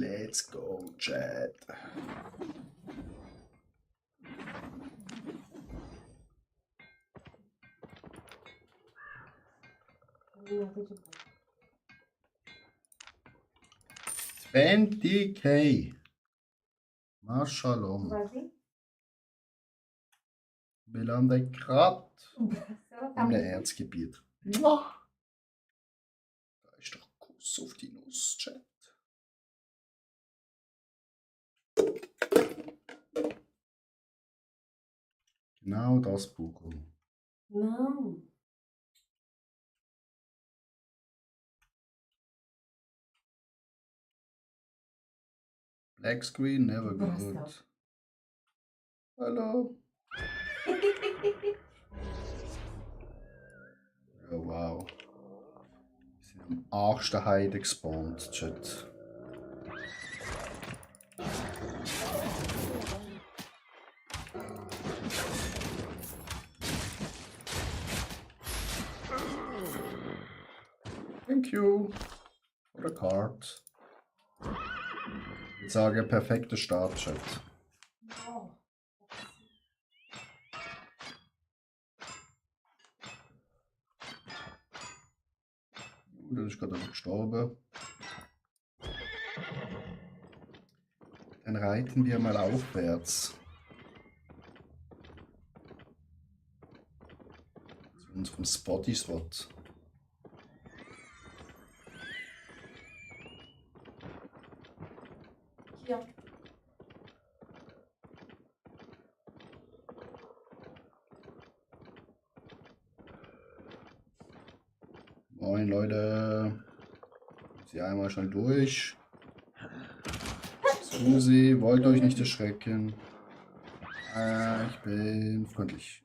Let's go, Chat. Nada de bom. 20k. Mashallah. Vai vir? Wir landen gerade O braço, ela tá im muito... Erzgebiet. Da ist doch Kuss auf die Nuss, Chat. Genau das Buch. Não. Black screen, never Brastel. good. Hallo. Ja, wow. Wir sind am Arsch der Heide gespawnt, Chat. Thank you for the card. Ich sage perfekter Start, Chat. Oh. Das ist gerade gestorben. Dann reiten wir mal aufwärts. Zu unserem Spotty-Spot. Aqui, ó. Moin Leute. Sie einmal schnell durch. Susi, wollt euch nicht erschrecken. Ich bin freundlich.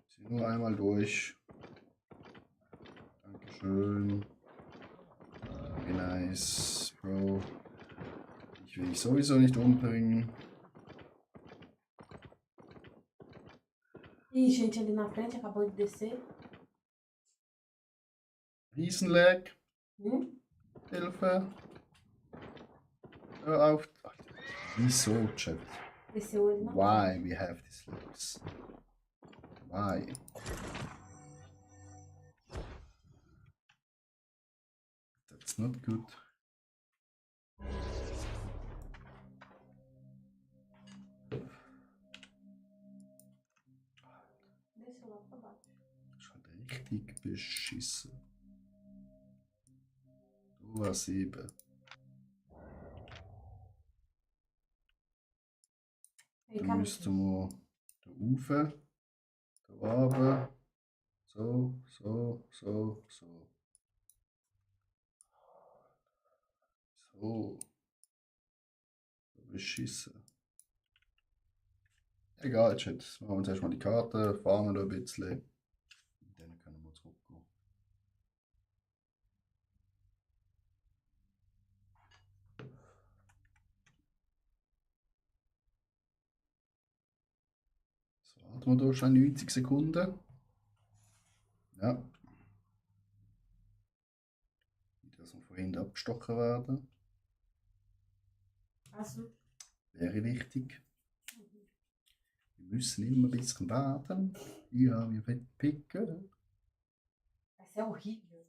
Sie nur einmal durch. Dankeschön. Wie nice, Bro. Ich will dich sowieso nicht umbringen. Ih, gente, ali na frente acabou de descer. Riesenleck. Hilfe. Hör auf. Wieso, Chat? Desceu ali na Why we have these legs? Why? That's not good. Desceu lá pra baixo. Das ist halt richtig beschissen. Du hast 7. Aí, Dann cara, müssten wir da rauf, da runter. So, so, so, so. So. Beschissen. Egal, Chat. Machen wir uns erstmal die Karte, fahren wir da ein bisschen. Und dann können wir zurückgehen. So, warten wir da schon 90 Sekunden. Ja. Nicht, dass wir vorhin abgestochen werden. azul. Wäre wichtig. Wir müssen immer ein bisschen warten. Ja, wir picken. Essa é horrível.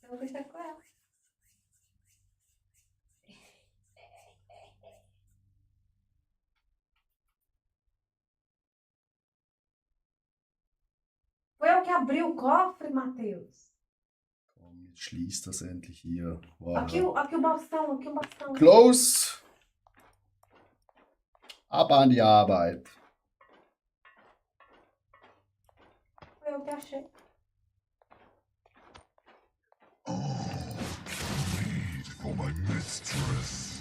Eu vou estar com ela. Foi eu que abri o cofre, Matheus. Komm, jetzt schließt das endlich hier. Wow. Aqui o bastão, aqui o bastão. Close! Ab an die Arbeit. Foi eu que achei. For my mistress.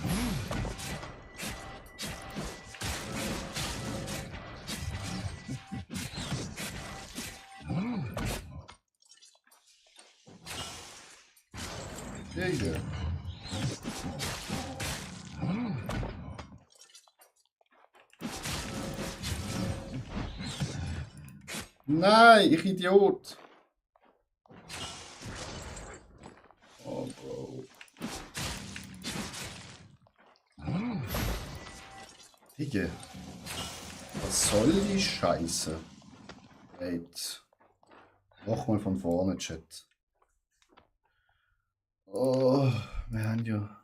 Jäger. Nein, ich Idiot. Digga. Was soll die Scheiße? Wait. Nochmal von vorne, Chat. Oh, wir haben ja.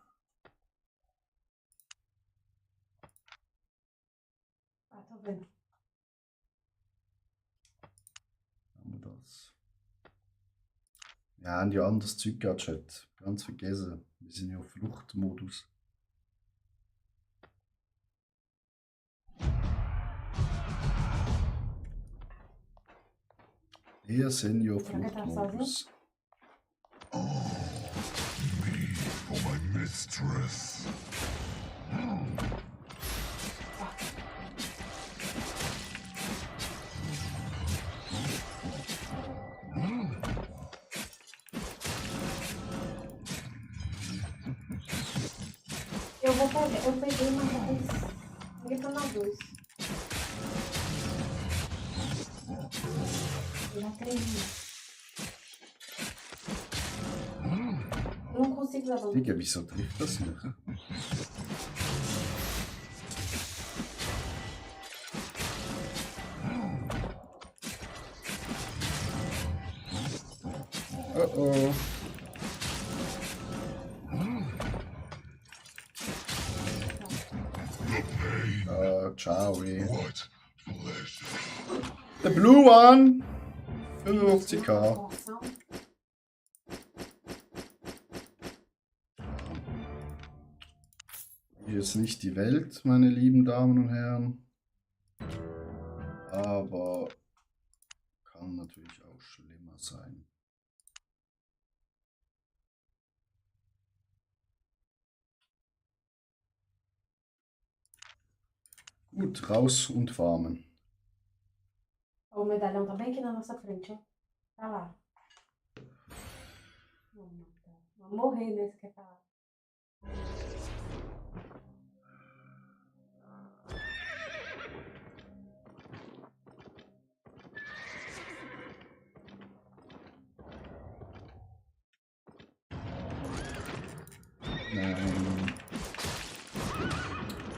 Ah, tô vendo. Haben wir das? Wir haben ja anderes Zeug gehabt, Chat. Ganz vergessen. Wir sind ja auf Fluchtmodus. Wir sind ja auf Será que tá Fluchtmodus. Me for my mistress. Eu vou pegar. Eu peguei, mas ninguém tá na luz. Eu já tenho. Eu não consigo levar. Digga, wieso trifft das nicht? Oh oh. Ciao. What pleasure. The blue one! 55k. Porção. Hier ist nicht die Welt, meine lieben Damen und Herren. Aber kann natürlich auch schlimmer sein. Gut, raus und farmen. O medalhão tá bem aqui na nossa frente, ó. Tá lá. Vamos morrer nesse que tá lá.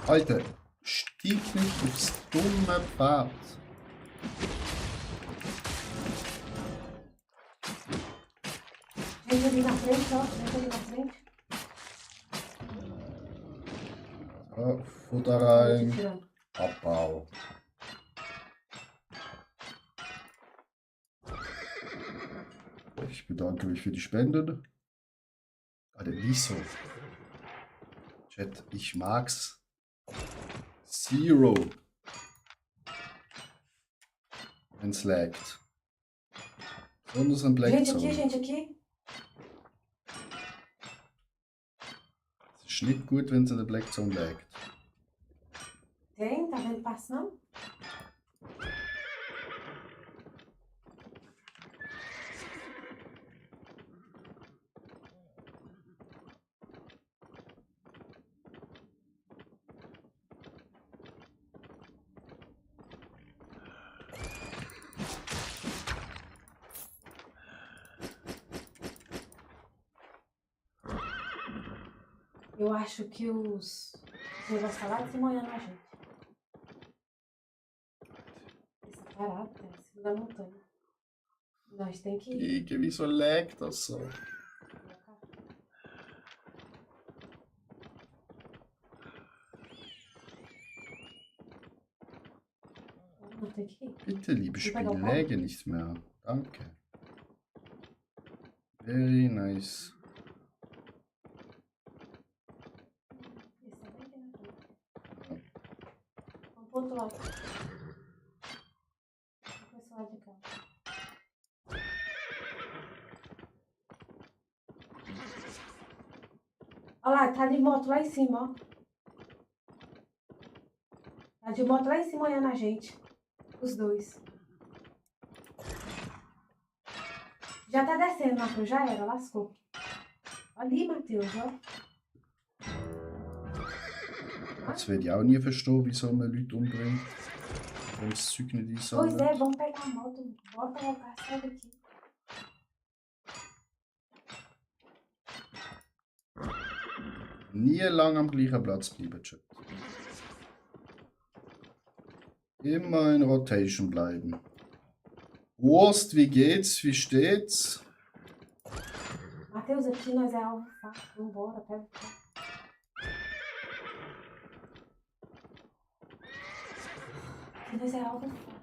Alter, stieg nicht aufs dumme Pfad. Gente ali na frente, ó. Gente ali na frente. So, Futter Tô te rein. tirando. Abbau. Ich bedanke mich für die Spenden. Alter, wieso? Chat, ich mag's. Zero. Wenn's laggt. Besonders am Black Gente aqui, Zone. gente aqui. Es ist nicht gut, wenn es in der Black Zone laggt. Tem, tá vendo passando? Eu acho que os negócios tá lá de cima olhando a gente. Essa parada tá em cima da montanha. Nós tem que ir. Digga, wieso laggt das so? Nós tem que ir. Bitte, liebe Ich Spiel, bin auch läge nicht mehr. Danke. Very nice. Esse é bem aqui na frente. Vamos pro outro lado. Vamos pra esse lado de cá. Olha lá, tá de moto lá em cima, ó. Tá de moto lá em cima olhando a gente. Os dois. Já tá descendo, Matheus. Já era, lascou. Ali, Matheus, ó. Das werde ich auch nie verstehen, wieso man Leute umbringt. Wenn das Zeug nicht Pois einsammelt. é, vamos pegar a moto. Bota o carro, sai daqui. Nie lang am gleichen Platz bleiben, Chat. Immer in Rotation bleiben. Wurst, wie geht's? Wie steht's? Matheus, aqui nós é alvo fácil. Vambora, pega o carro. Aqui nós é alvo fácil.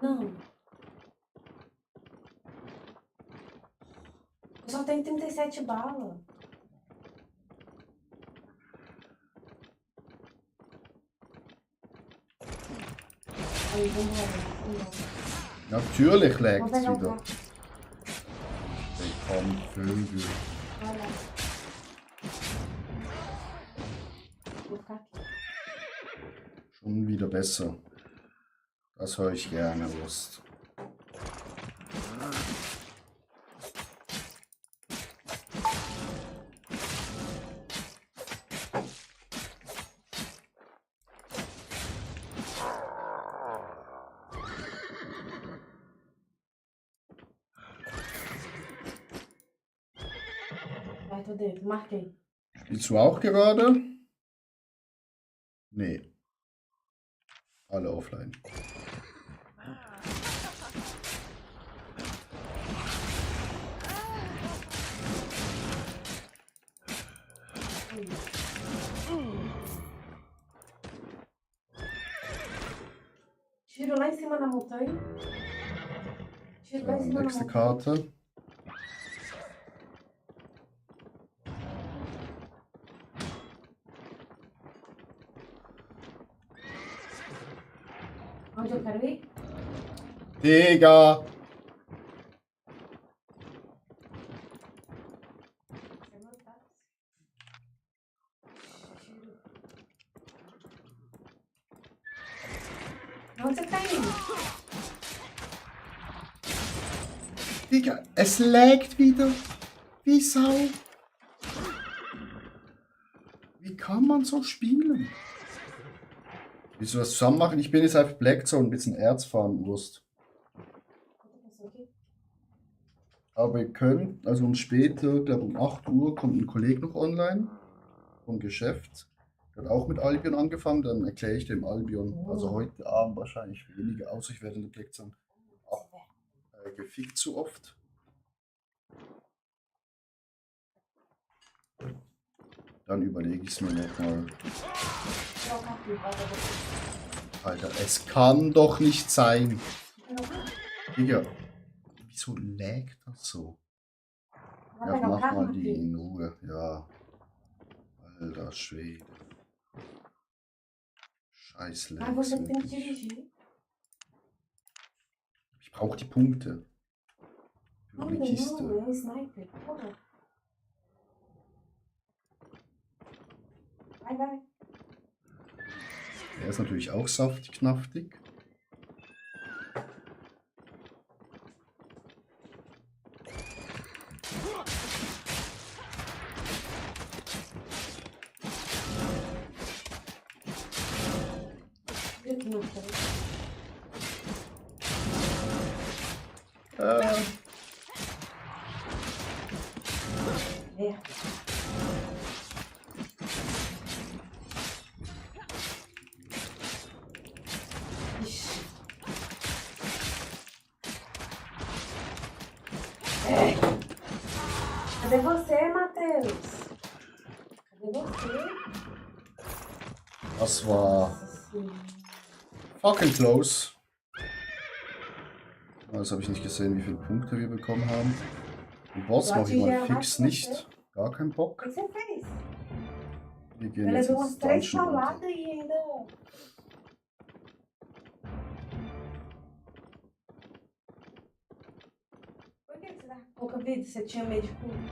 Não. Eu só tenho 37 balas. Aí, vambora. Natürlich Vamos lag's pegar o wieder. carro. Komm, Vögel. Olha. Vou ficar aqui. Schon wieder besser. Das höre ich gerne, Wurst. Vai, tô dentro. Marquei. Spielst du auch gerade? Nee. Alle offline. Tiro lá em cima na montanha. Tiro lá em So, cima na nächste montanha. Karte. Onde eu quero ir? Digga! Você não tá. Tiro. Onde você tá indo? Digga, es laggt wieder. Wie Sau. Wie kann man so spielen? Willst du was zusammen machen? Ich bin jetzt auf Blackzone, ein bisschen Erz fahren, Wurst. Outra pessoa aqui? Aber ihr könnt, also um später, glaube um 8 Uhr, kommt ein Kollege noch online vom Geschäft. Der hat auch mit Albion angefangen, dann erkläre ich dem Albion. Also heute Abend wahrscheinlich weniger, außer ich werde in der Blackzone gefickt zu oft. Dann überlege ich es mir nochmal. Troca aqui, bota você. Alter, es kann doch nicht sein. Digga, wieso laggt das so? Vai Ja, pegar o mach carro, mal die Marquinhos? in Ruhe. Ja. Alter Schwede. Scheiß Ah, você Lags, tem que wirklich. dirigir. Ich brauche die Punkte. Für Não, die não, Kiste. é sniper. Porra. Vai, vai. Der ist natürlich auch saftig, knaftig. Vira aqui na frente. Merda. Ixi. Cadê você, Matheus? Cadê você? Das war Nossa Senhora. fucking close. Das habe ich nicht gesehen, wie viele Punkte wir bekommen haben. Den Boss mache ich mal fix nicht. Gar keinen O Bock. que você fez? Wir Eu gehen jetzt levei umas ins 3 Dungeon runter. pauladas e ainda. Por que você tá com pouca vida? Você tinha medo de tudo?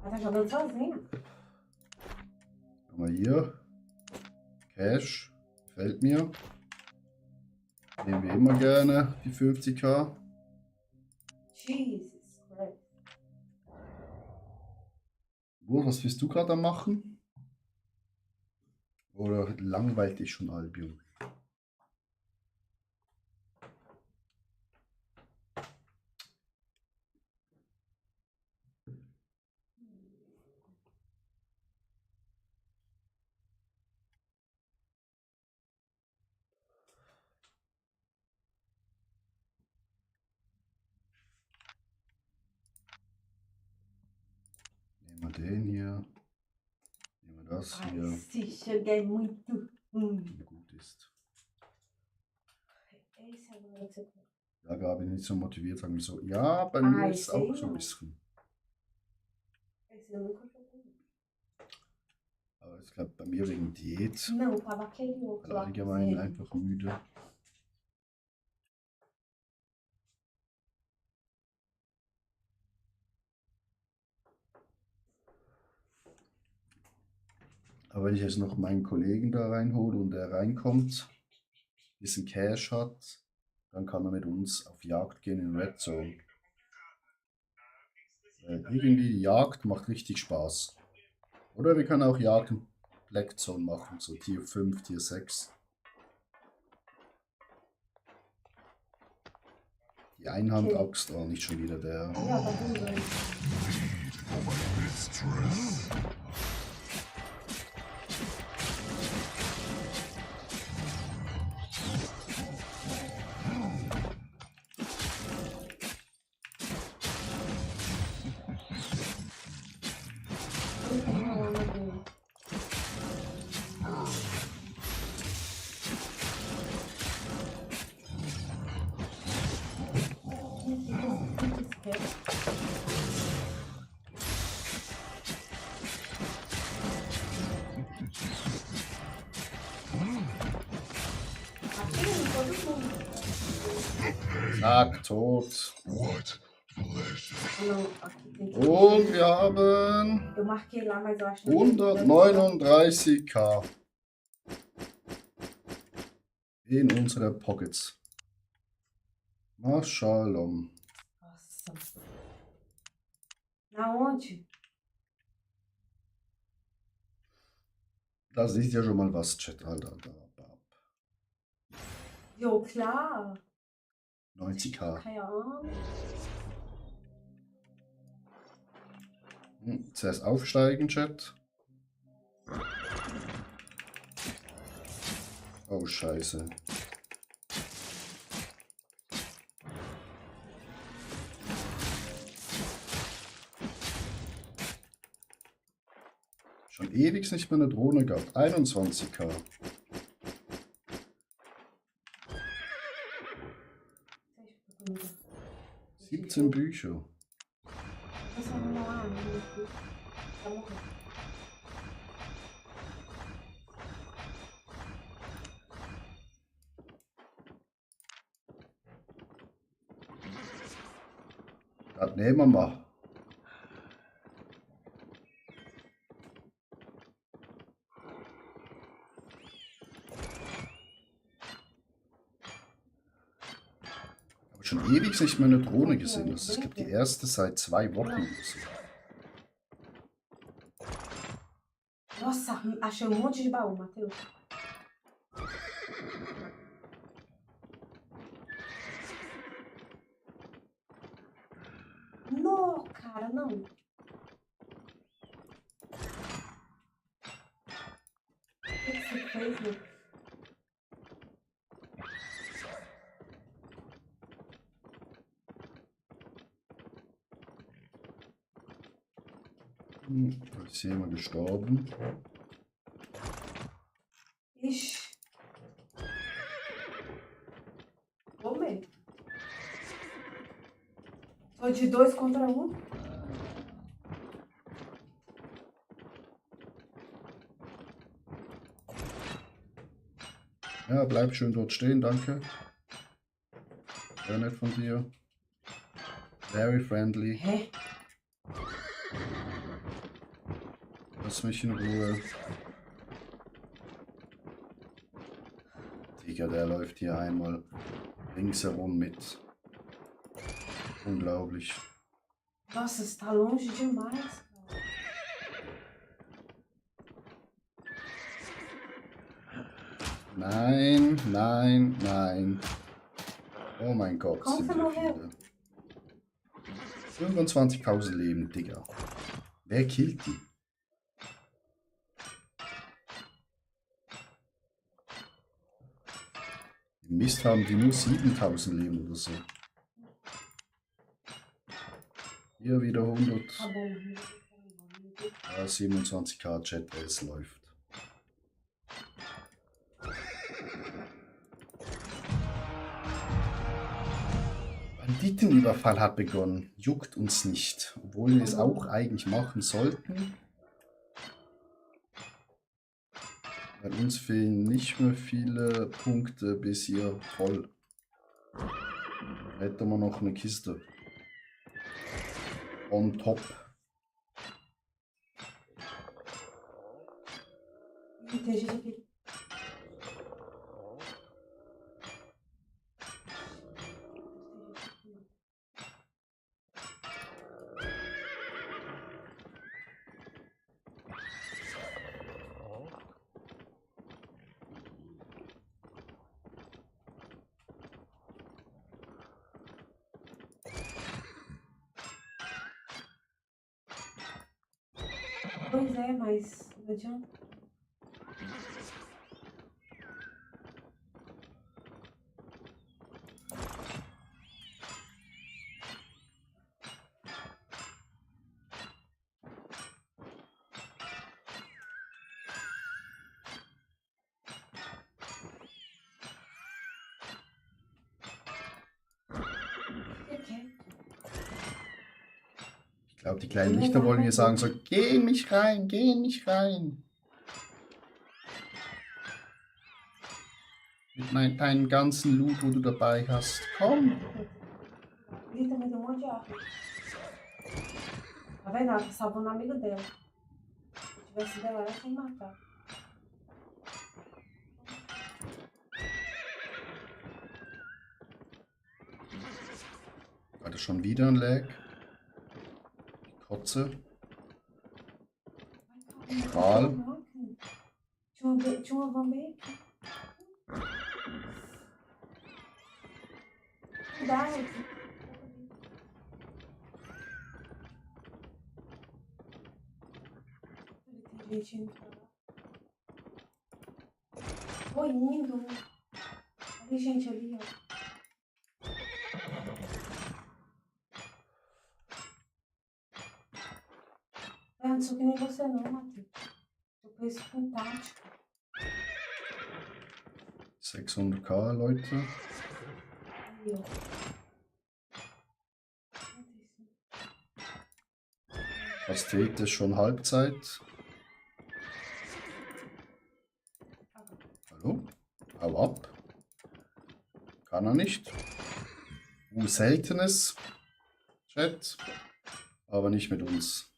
Ela tá jogando sozinha. Haben wir hier. Cash. Gefällt mir. Nehmen wir immer gerne die 50k. Jesus Christ. Was bist du gerade am machen? Oder langweilt dich schon Albion? den hier. Nehmen wir das Ai, hier. se chega é muito. Gut ist. Esse agora você tem. Ja, Gabi, nicht so motiviert, sagen wir so. Ja, bei Ah, mir ich ist auch sehe so ein noch. bisschen. Esse eu nunca joguei. Aber ich glaube, bei mir wegen Diät. Não, tava aquele outro lá. Allgemein com einfach müde. Aber wenn ich jetzt noch meinen Kollegen da reinhole und der reinkommt, ein bisschen Cash hat, dann kann er mit uns auf Jagd gehen in Red Zone. Irgendwie die Jagd macht richtig Spaß. Oder wir können auch Jagd in Black Zone machen, so Tier 5, Tier 6. Die Einhandaxt, oh, nicht schon wieder der. Ja, tá tudo bem. For my mistress. Zack, tot. What pleasure. Não, aqui tem que. Und wir haben Eu marquei lá, mas eu acho que não tem. 139k in unsere Pockets. Mashalom. Nossa. Na onde? Da siehst ja schon mal was, Chat, Alter. Jo, klar. 90k. Keine Ahnung. Zuerst aufsteigen, Chat. Oh, scheiße. Schon ewig nicht mehr eine Drohne gehabt. 21k. 17 Bücher. Das war normal. Tá morrendo. Das nehmen wir mal. Habe schon ewig nicht mehr eine Drohne gesehen. Das ist, ich glaube, die erste seit 2 Wochen oder so. Nossa, achei um monte de baú, Matheus. Não, cara, não. O que você fez, meu? Da ist jemand gestorben. Ixi. Tomei. Tô de 2 contra 1. Ja, bleib schön dort stehen, danke. Sehr nett von dir. Very friendly. Hä? Lass mich in Ruhe. Digga, der läuft hier einmal ringsherum mit. Unglaublich. Nossa, você tá longe demais, cara. Nein, nein, nein. Oh mein Gott. Komm, sind komm wir mal viele. 25.000 Leben, Digga. Wer killt die? Im Mist haben die nur 7.000 Leben oder so. Hier wieder 100. Tá bom. Ja, 27k Chat, es läuft. Banditenüberfall hat begonnen. Juckt uns nicht. Obwohl wir es auch eigentlich machen sollten. Weil uns fehlen nicht mehr viele Punkte bis hier voll. Hätten wir noch eine Kiste. On top. Tem gente aqui. Pois é, mas não adianta. Ich glaube, die kleinen Lichter wollen hier sagen so, geh nicht rein, geh nicht rein. Mit deinem ganzen Loot, wo du dabei hast. Komm. Ele também tem um monte de arma. Tá vendo? Ela tá salvando o amigo dela. Se eu tivesse dela, ela ia matar. Hatte schon wieder ein Lag. Kotze. Strahl. Tinha uma van bem aqui. Cuidado. Tem gente indo pra lá. Oi, indo. Olha gente ali, ó. Eu não sou que nem você não, Matheus. Eu penso com tática. 600k, Leute. Aí, ó. Pastete ist schon Halbzeit. Hallo? Hau ab. Kann er nicht. Seltenes. Chat. Aber nicht mit uns.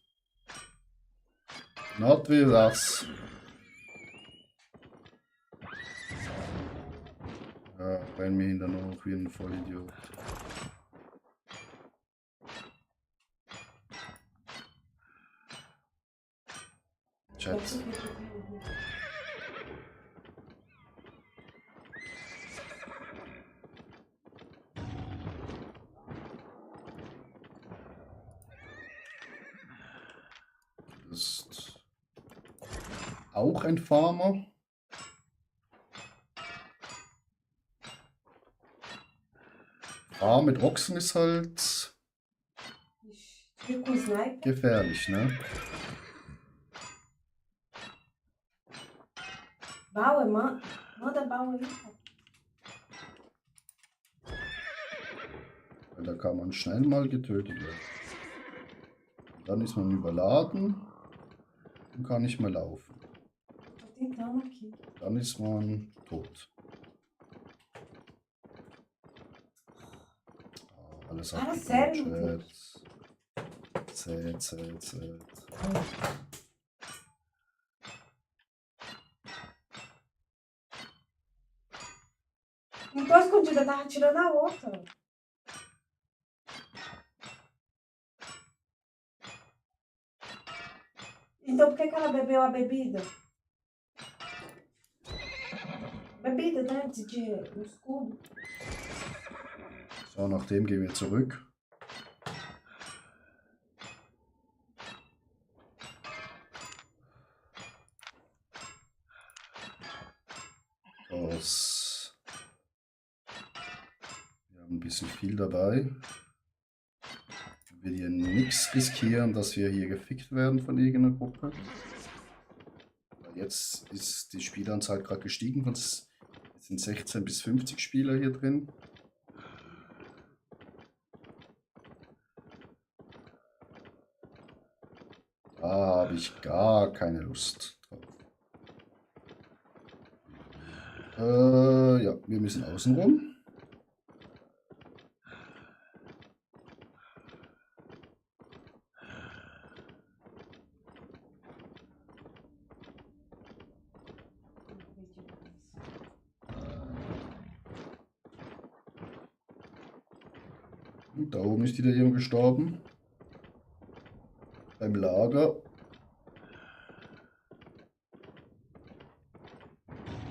Not with us. Ja, renn mir hinter noch wie ein Vollidiot. Chat. Ist auch ein Farmer. Mit Ochsen ist halt Fica com sniper. gefährlich, ne? Bauer, manda Bauer aí, cara. Weil da kann man schnell mal getötet werden. Dann ist man überladen und kann nicht mehr laufen. Tô tentando aqui. Dann ist man tot. Ah, alles Ah, abgegeben, sério? Chat. Zählt. Não tô escondida, eu tava tirando a outra. Então por que ela bebeu a bebida? Bebida, né? De um escudo. So, nachdem gehen wir zurück. Wir haben ein bisschen viel dabei. Wir hier nichts riskieren, dass wir hier gefickt werden von irgendeiner Gruppe. Weil jetzt ist die Spielanzahl gerade gestiegen. Es sind 16 bis 50 Spieler hier drin. Da habe ich gar keine Lust drauf. Ja, wir müssen außen rum. Und da oben ist wieder jemand gestorben. Beim Lager.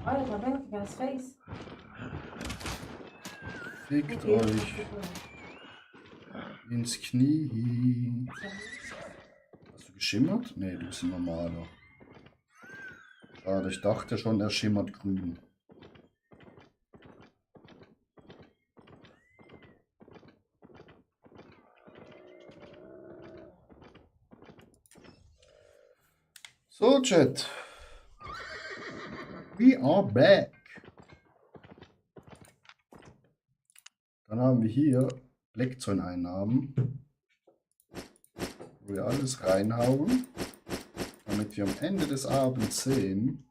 Olha, tá vendo o que elas fez? Fickt euch ins Knie. Hast du geschimmert? Nee, du bist ein normaler. Schade, ich dachte schon, er schimmert grün. So, Chat. We are back. Dann haben wir hier Blackzone-Einnahmen, wo wir alles reinhauen, damit wir am Ende des Abends sehen,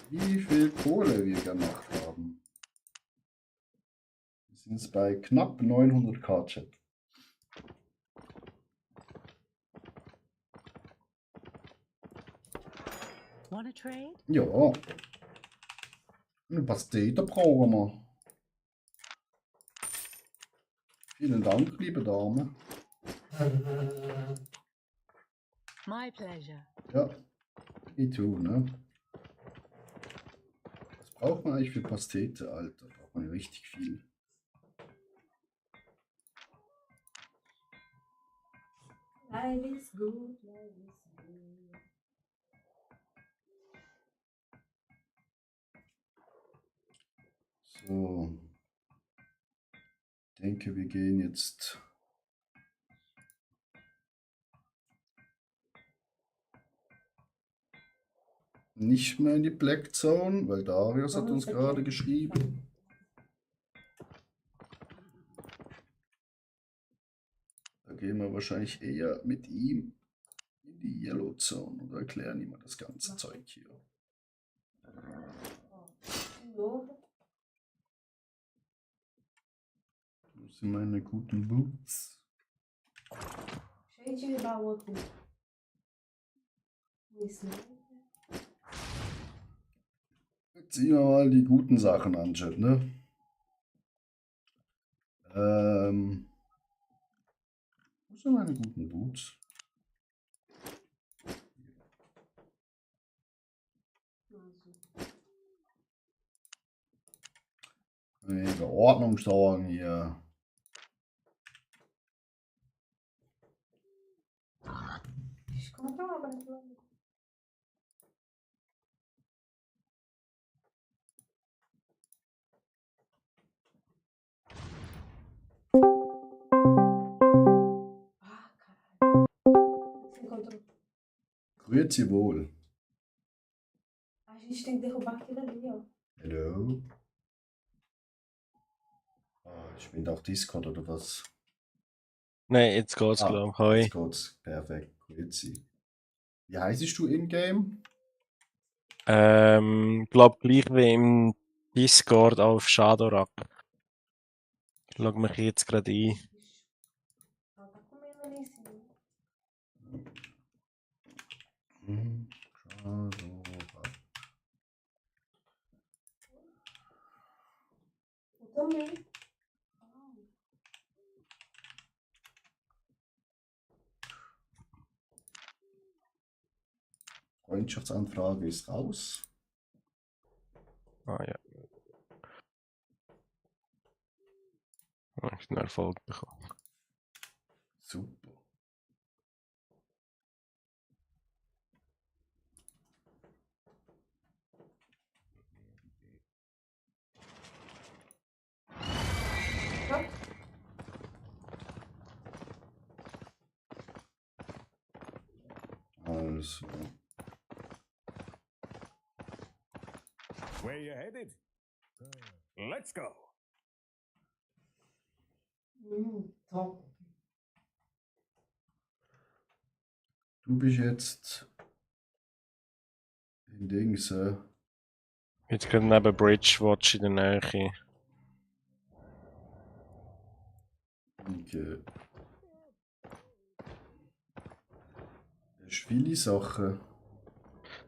wie viel Kohle wir gemacht haben. Wir sind jetzt bei knapp 900k, Chat. Want a trade? Ja. Eine Pastete brauchen wir. Vielen Dank, liebe Dame. My pleasure. Ja, me too, ne? Was braucht man eigentlich für Pastete, Alter? Braucht man richtig viel. Life is good, life is good. So. Ich denke, wir gehen jetzt nicht mehr in die Black Zone, weil Darius hat uns gerade geschrieben. Da gehen wir wahrscheinlich eher mit ihm in die Yellow Zone oder erklären ihm mal das ganze Zeug hier. Novo. Wo sind meine guten Boots? Cheio de baú aqui. Isso. Jetzt ziehen wir mal die guten Sachen an, Chat, ne? Wo sind meine guten Boots? Nee, Ordnung sorgen hier. Como que é uma branca? Ah, caralho. Você encontrou? Grüezi wohl. A gente tem que derrubar aquilo ali, ó. Hello. Ich bin auch Discord oder was? Nein, jetzt geht's, glaube ich. Hoi. Jetzt geht's. Perfekt. Grüezi. Wie heißt du in-game? Glaub gleich wie im Discord auf Shadowrak. Ich log mich jetzt gerade ein. Ela tá comendo ali em cima. Eu também. Freundschaftsanfrage ist raus. Ah ja. Ich habe einen Erfolg bekommen. Super. alles. Where you headed? Let's go. Top. Du bist jetzt in Dings. Jetzt gerade neben Bridgewatch in der Nähe. Okay. Hast du viele Sachen?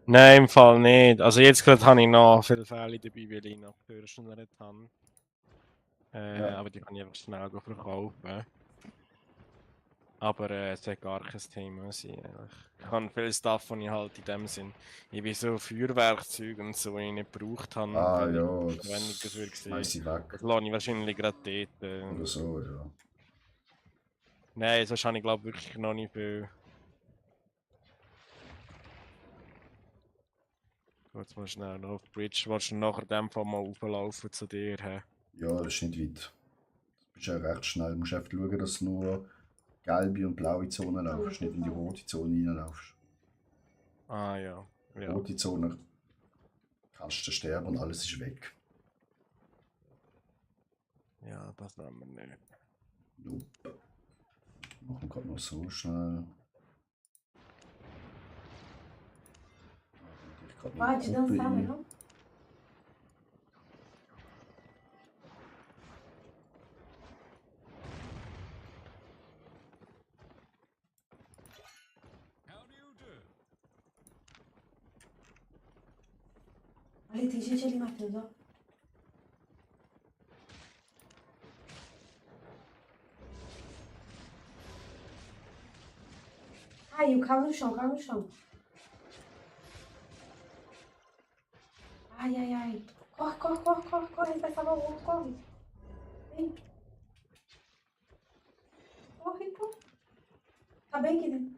Nein, im Fall nicht. Also jetzt gerade habe ich noch viele Fälle dabei, weil ich noch Fürsten nicht habe. Ja. Aber die kann ich einfach schnell verkaufen. Aber es sollte gar kein Thema sein. Eigentlich. Ich habe viel Stuff, das ich halt in dem Sinn. Ich bin so Feuerwerkzeuge und so, die ich nicht gebraucht habe. Ah weil ja, ich Verwendung dafür das gesehen. schmeiß ich weg. Das lasse ich wahrscheinlich gerade dort. Oder so, ja. Nein, sonst habe ich glaube wirklich noch nicht viel. Jetzt mal schnell noch auf die Bridge. Willst du nachher dem Fall mal auflaufen zu dir? He? Ja, das ist nicht weit. Du bist ja recht schnell. Du musst einfach schauen, dass du nur gelbe und blaue Zonen laufst, nicht in die rote Zone reinlaufst. Ah ja. Ja. Rote Zone kannst du sterben und alles ist weg. Ja, das nehmen wir nicht. Nope. Machen wir gerade noch so schnell. Ich gerade noch Pode eine Gruppe dançar, ein. não? How do you do? Ali, tem gente ali, Matheus, ó. Caiu, caiu no chão, caiu no chão. Ai, ai, ai. Corre, corre, corre, corre, corre. Ele vai salvar o outro, corre. Vem. Corre, corre. Tá bem, querido?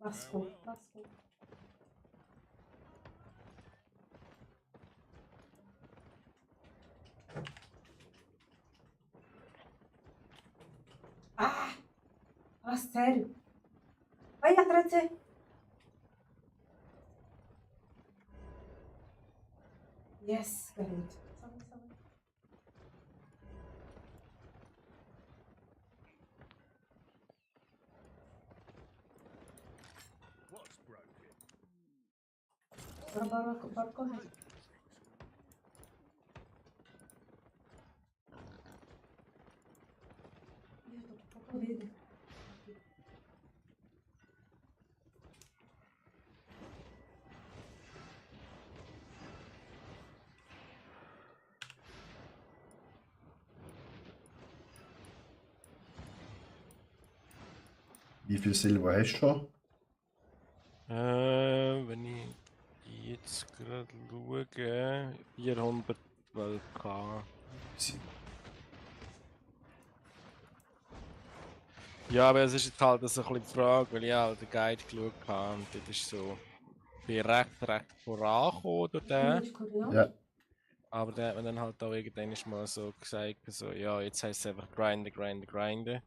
Lascou, lascou. Ah! Fala sério. Vai atrás de você. Yes, garoto. Salve, salve. What's broken? Bora correr. Ih, eu tô com pouca vida. Wie viel Silber hast du schon? Wenn ich jetzt gerade schaue, 412k. Ja, aber es ist jetzt halt so ein bisschen die Frage, weil ich halt den Guide geschaut habe und das ist so. Ich bin recht vorangekommen durch den. De cor, não? Ja, Aber der hat mir dann halt auch irgendwann mal so gesagt, so, ja, jetzt heisst es einfach grinden.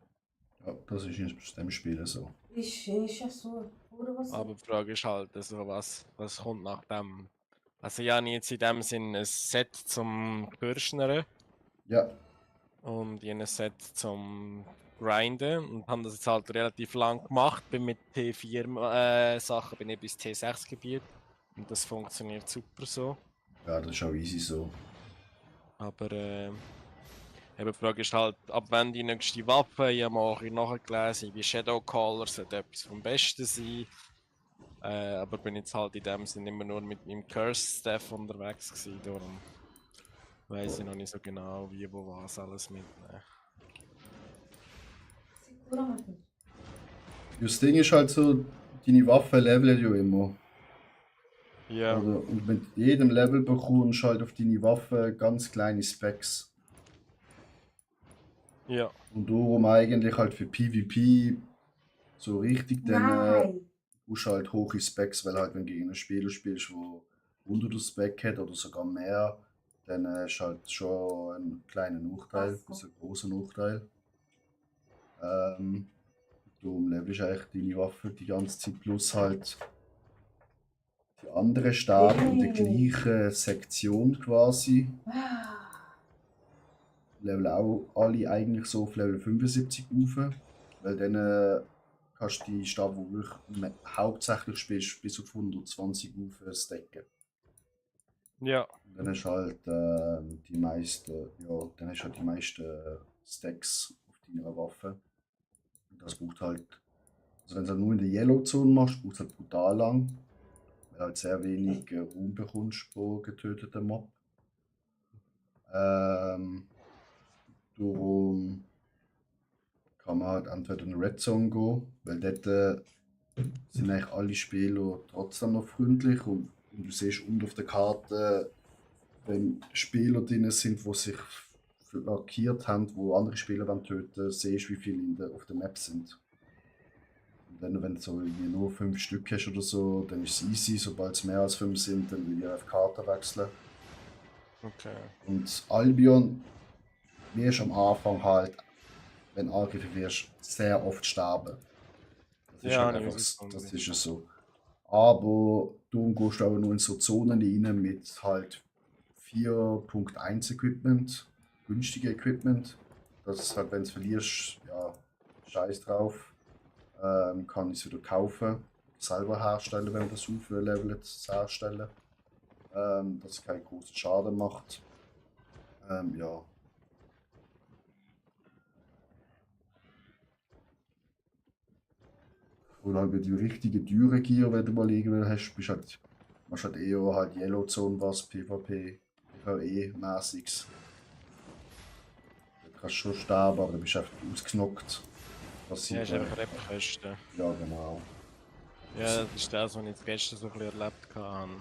ja, das ist in dem Spiel so. Ixi, enche a sua. Pura você. Aber die Frage ist halt, also, was kommt nach dem? Also ich habe jetzt in dem Sinn ein Set zum Bürschnern Ja, und ich habe ein Set zum Grinden und habe das jetzt halt relativ lang gemacht. Bin mit T4 Sachen bin ich bis T6 Gebiet und das funktioniert super so. ja, das ist auch easy so. Aber eben die Frage ist halt, ab wann die nächste Waffe, ich habe mal nachgelesen, wie Shadowcaller sollte etwas vom Besten sein. Aber bin jetzt halt in dem Sinne immer nur mit meinem Curse-Staff unterwegs gewesen, darum weiss ich noch nicht so genau, wie, wo, was alles mitnehmen. Segura, Matheus. Das Ding ist halt so, deine Waffe leveln ja immer. Ja, Und mit jedem Level bekommst du halt auf deine Waffe ganz kleine Specs. ja, Und darum eigentlich halt für PvP so richtig, dann Nein. brauchst du halt hohe Specs, weil halt wenn du gegen ein Spiel spielst, wo 100er Spec hat oder sogar mehr, dann ist halt schon ein kleiner Nachteil, Ach so. bis ein großer Nachteil. Du levelst eigentlich deine Waffe die ganze Zeit, plus halt die anderen Stäbe in der gleichen Sektion quasi. Ah, Level auch alle eigentlich so auf Level 75 rauf, weil dann kannst du die Stäbe, die du wirklich hauptsächlich spielst, bis auf 120 rauf stacken. Ja, Und dann hast du halt die meisten, ja, dann hast du halt die meisten Stacks auf deiner Waffe. Und das braucht halt, also wenn du es halt nur in der Yellow Zone machst, braucht es halt brutal lang, weil du halt sehr wenig Ruhm bekommst pro getöteten Mob. Darum kann man halt entweder in eine Red Zone gehen, weil dort sind eigentlich alle Spieler trotzdem noch freundlich und du siehst unten auf der Karte, wenn Spieler drin sind, die sich markiert haben, wo andere Spieler töten wollen, siehst du, wie viele auf der Map sind. Und dann, wenn du so irgendwie nur 5 Stück hast oder so, dann ist es easy. Sobald es mehr als 5 sind, dann will ich auf die Karte wechseln. okay. Und Albion wirst am Anfang halt, wenn du angegriffen wirst, sehr oft sterben. Das ist Ja, halt habe ich einfach, herausgefunden. das ist es so. Aber du gehst auch nur in so Zonen rein mit halt 4.1 Equipment, günstige Equipment. Das ist halt, wenn du es verlierst, ja, scheiß drauf. Kann ich es wieder kaufen, selber herstellen, wenn man das auflevelt, herstellen. Dass es keinen großen Schaden macht. Ja. Oder halt mit die richtige teure Gear, wenn du mal irgendwann hast, machst halt eher halt Yellow Zone was, PvP, PvE-mäßiges. Du kannst schon sterben, aber du bist einfach ausgenockt. Das Ja, sieht ist man. einfach Repkosten. Ja, genau. Ja, das ist das, was ich jetzt gestern so ein bisschen erlebt habe.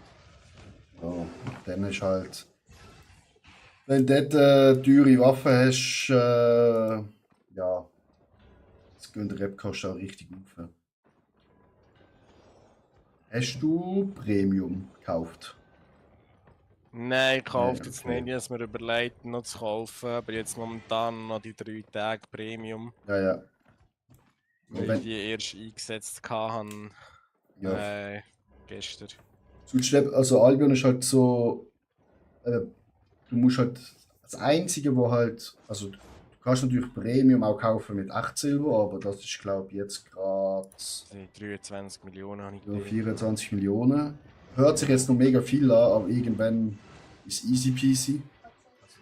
Ja, dann ist halt. Wenn du dort teure Waffen hast, ja, das gehen die Repkosten auch richtig auf. Hast du Premium gekauft? Nein, ich kaufe Nee, jetzt okay. nicht, ich habe es mir überlegt, noch zu kaufen, aber jetzt momentan noch die 3 Tage Premium, Ja, ja. weil wenn- ich die erst eingesetzt habe Ja, gestern. also Albion ist halt so, du musst halt, das Einzige, wo halt, also du kannst natürlich Premium auch kaufen mit Echtsilber, aber das ist glaube ich jetzt gerade Die 23 Millionen habe ich ja, gesehen. 24 Millionen. Hört sich jetzt noch mega viel an, aber irgendwann ist easy peasy.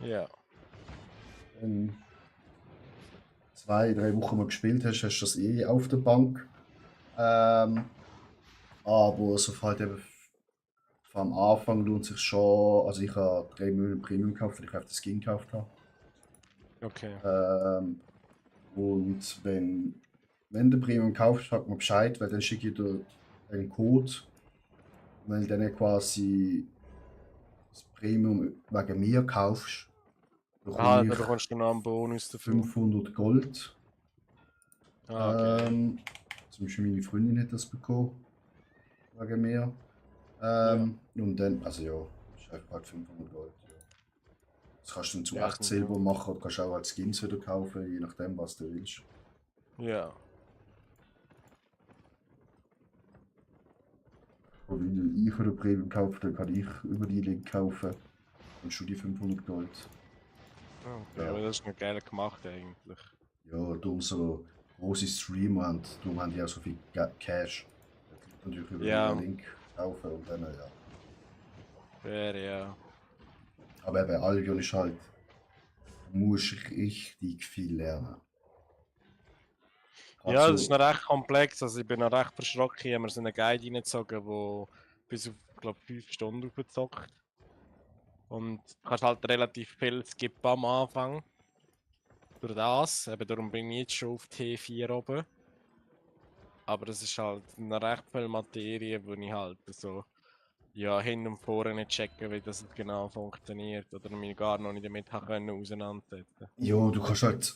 Ja, Wenn 2, 3 Wochen mal gespielt hast, hast du das eh auf der Bank. Aber so halt eben vom Anfang lohnt sich schon. Also ich habe 3 Monate Premium gekauft, weil ich auf den Skin gekauft habe. okay. Und wenn du Premium kaufst, sag mir Bescheid, weil dann schicke ich dir einen Code. Wenn du dann quasi das Premium wegen mir kaufst, Ah, bekomme da ich bekommst du noch einen Bonus dafür. 500 Gold. Ah, okay. Zum Beispiel meine Freundin hat das bekommen. Wegen mir. Und dann, also ja, ist einfach halt 500 Gold. Ja. Das kannst du dann zu Ja, echt Silber machen oder kannst auch als Skins wieder kaufen, je nachdem, was du willst. Ja. Und wenn ich oder Premium kaufe, dann kann ich über die Link kaufen. Und schon die 500 Gold. Okay, Ja. aber das ist noch geil gemacht eigentlich. Ja, darum so große Streamer und darum haben die auch so viel Cash. Da natürlich über Ja. den Link kaufen und dann, ja. Fair, ja. Aber eben Albion ist halt, du musst richtig viel lernen. Grad Ja, so- das ist noch recht komplex. Also ich bin noch recht verschrocken. Ich habe mir so eine Guide reingezogen, die bis auf, glaube 5 Stunden aufzockt. Und du kannst halt relativ viel skippen am Anfang. Durch das. Eben darum bin ich jetzt schon auf T4 oben. Aber es ist halt noch recht viel Materie, wo ich halt so ja, hin und vorne nicht checken, wie das genau funktioniert. Oder mich gar noch nicht damit haben können auseinandersetzen. Ja, du kannst halt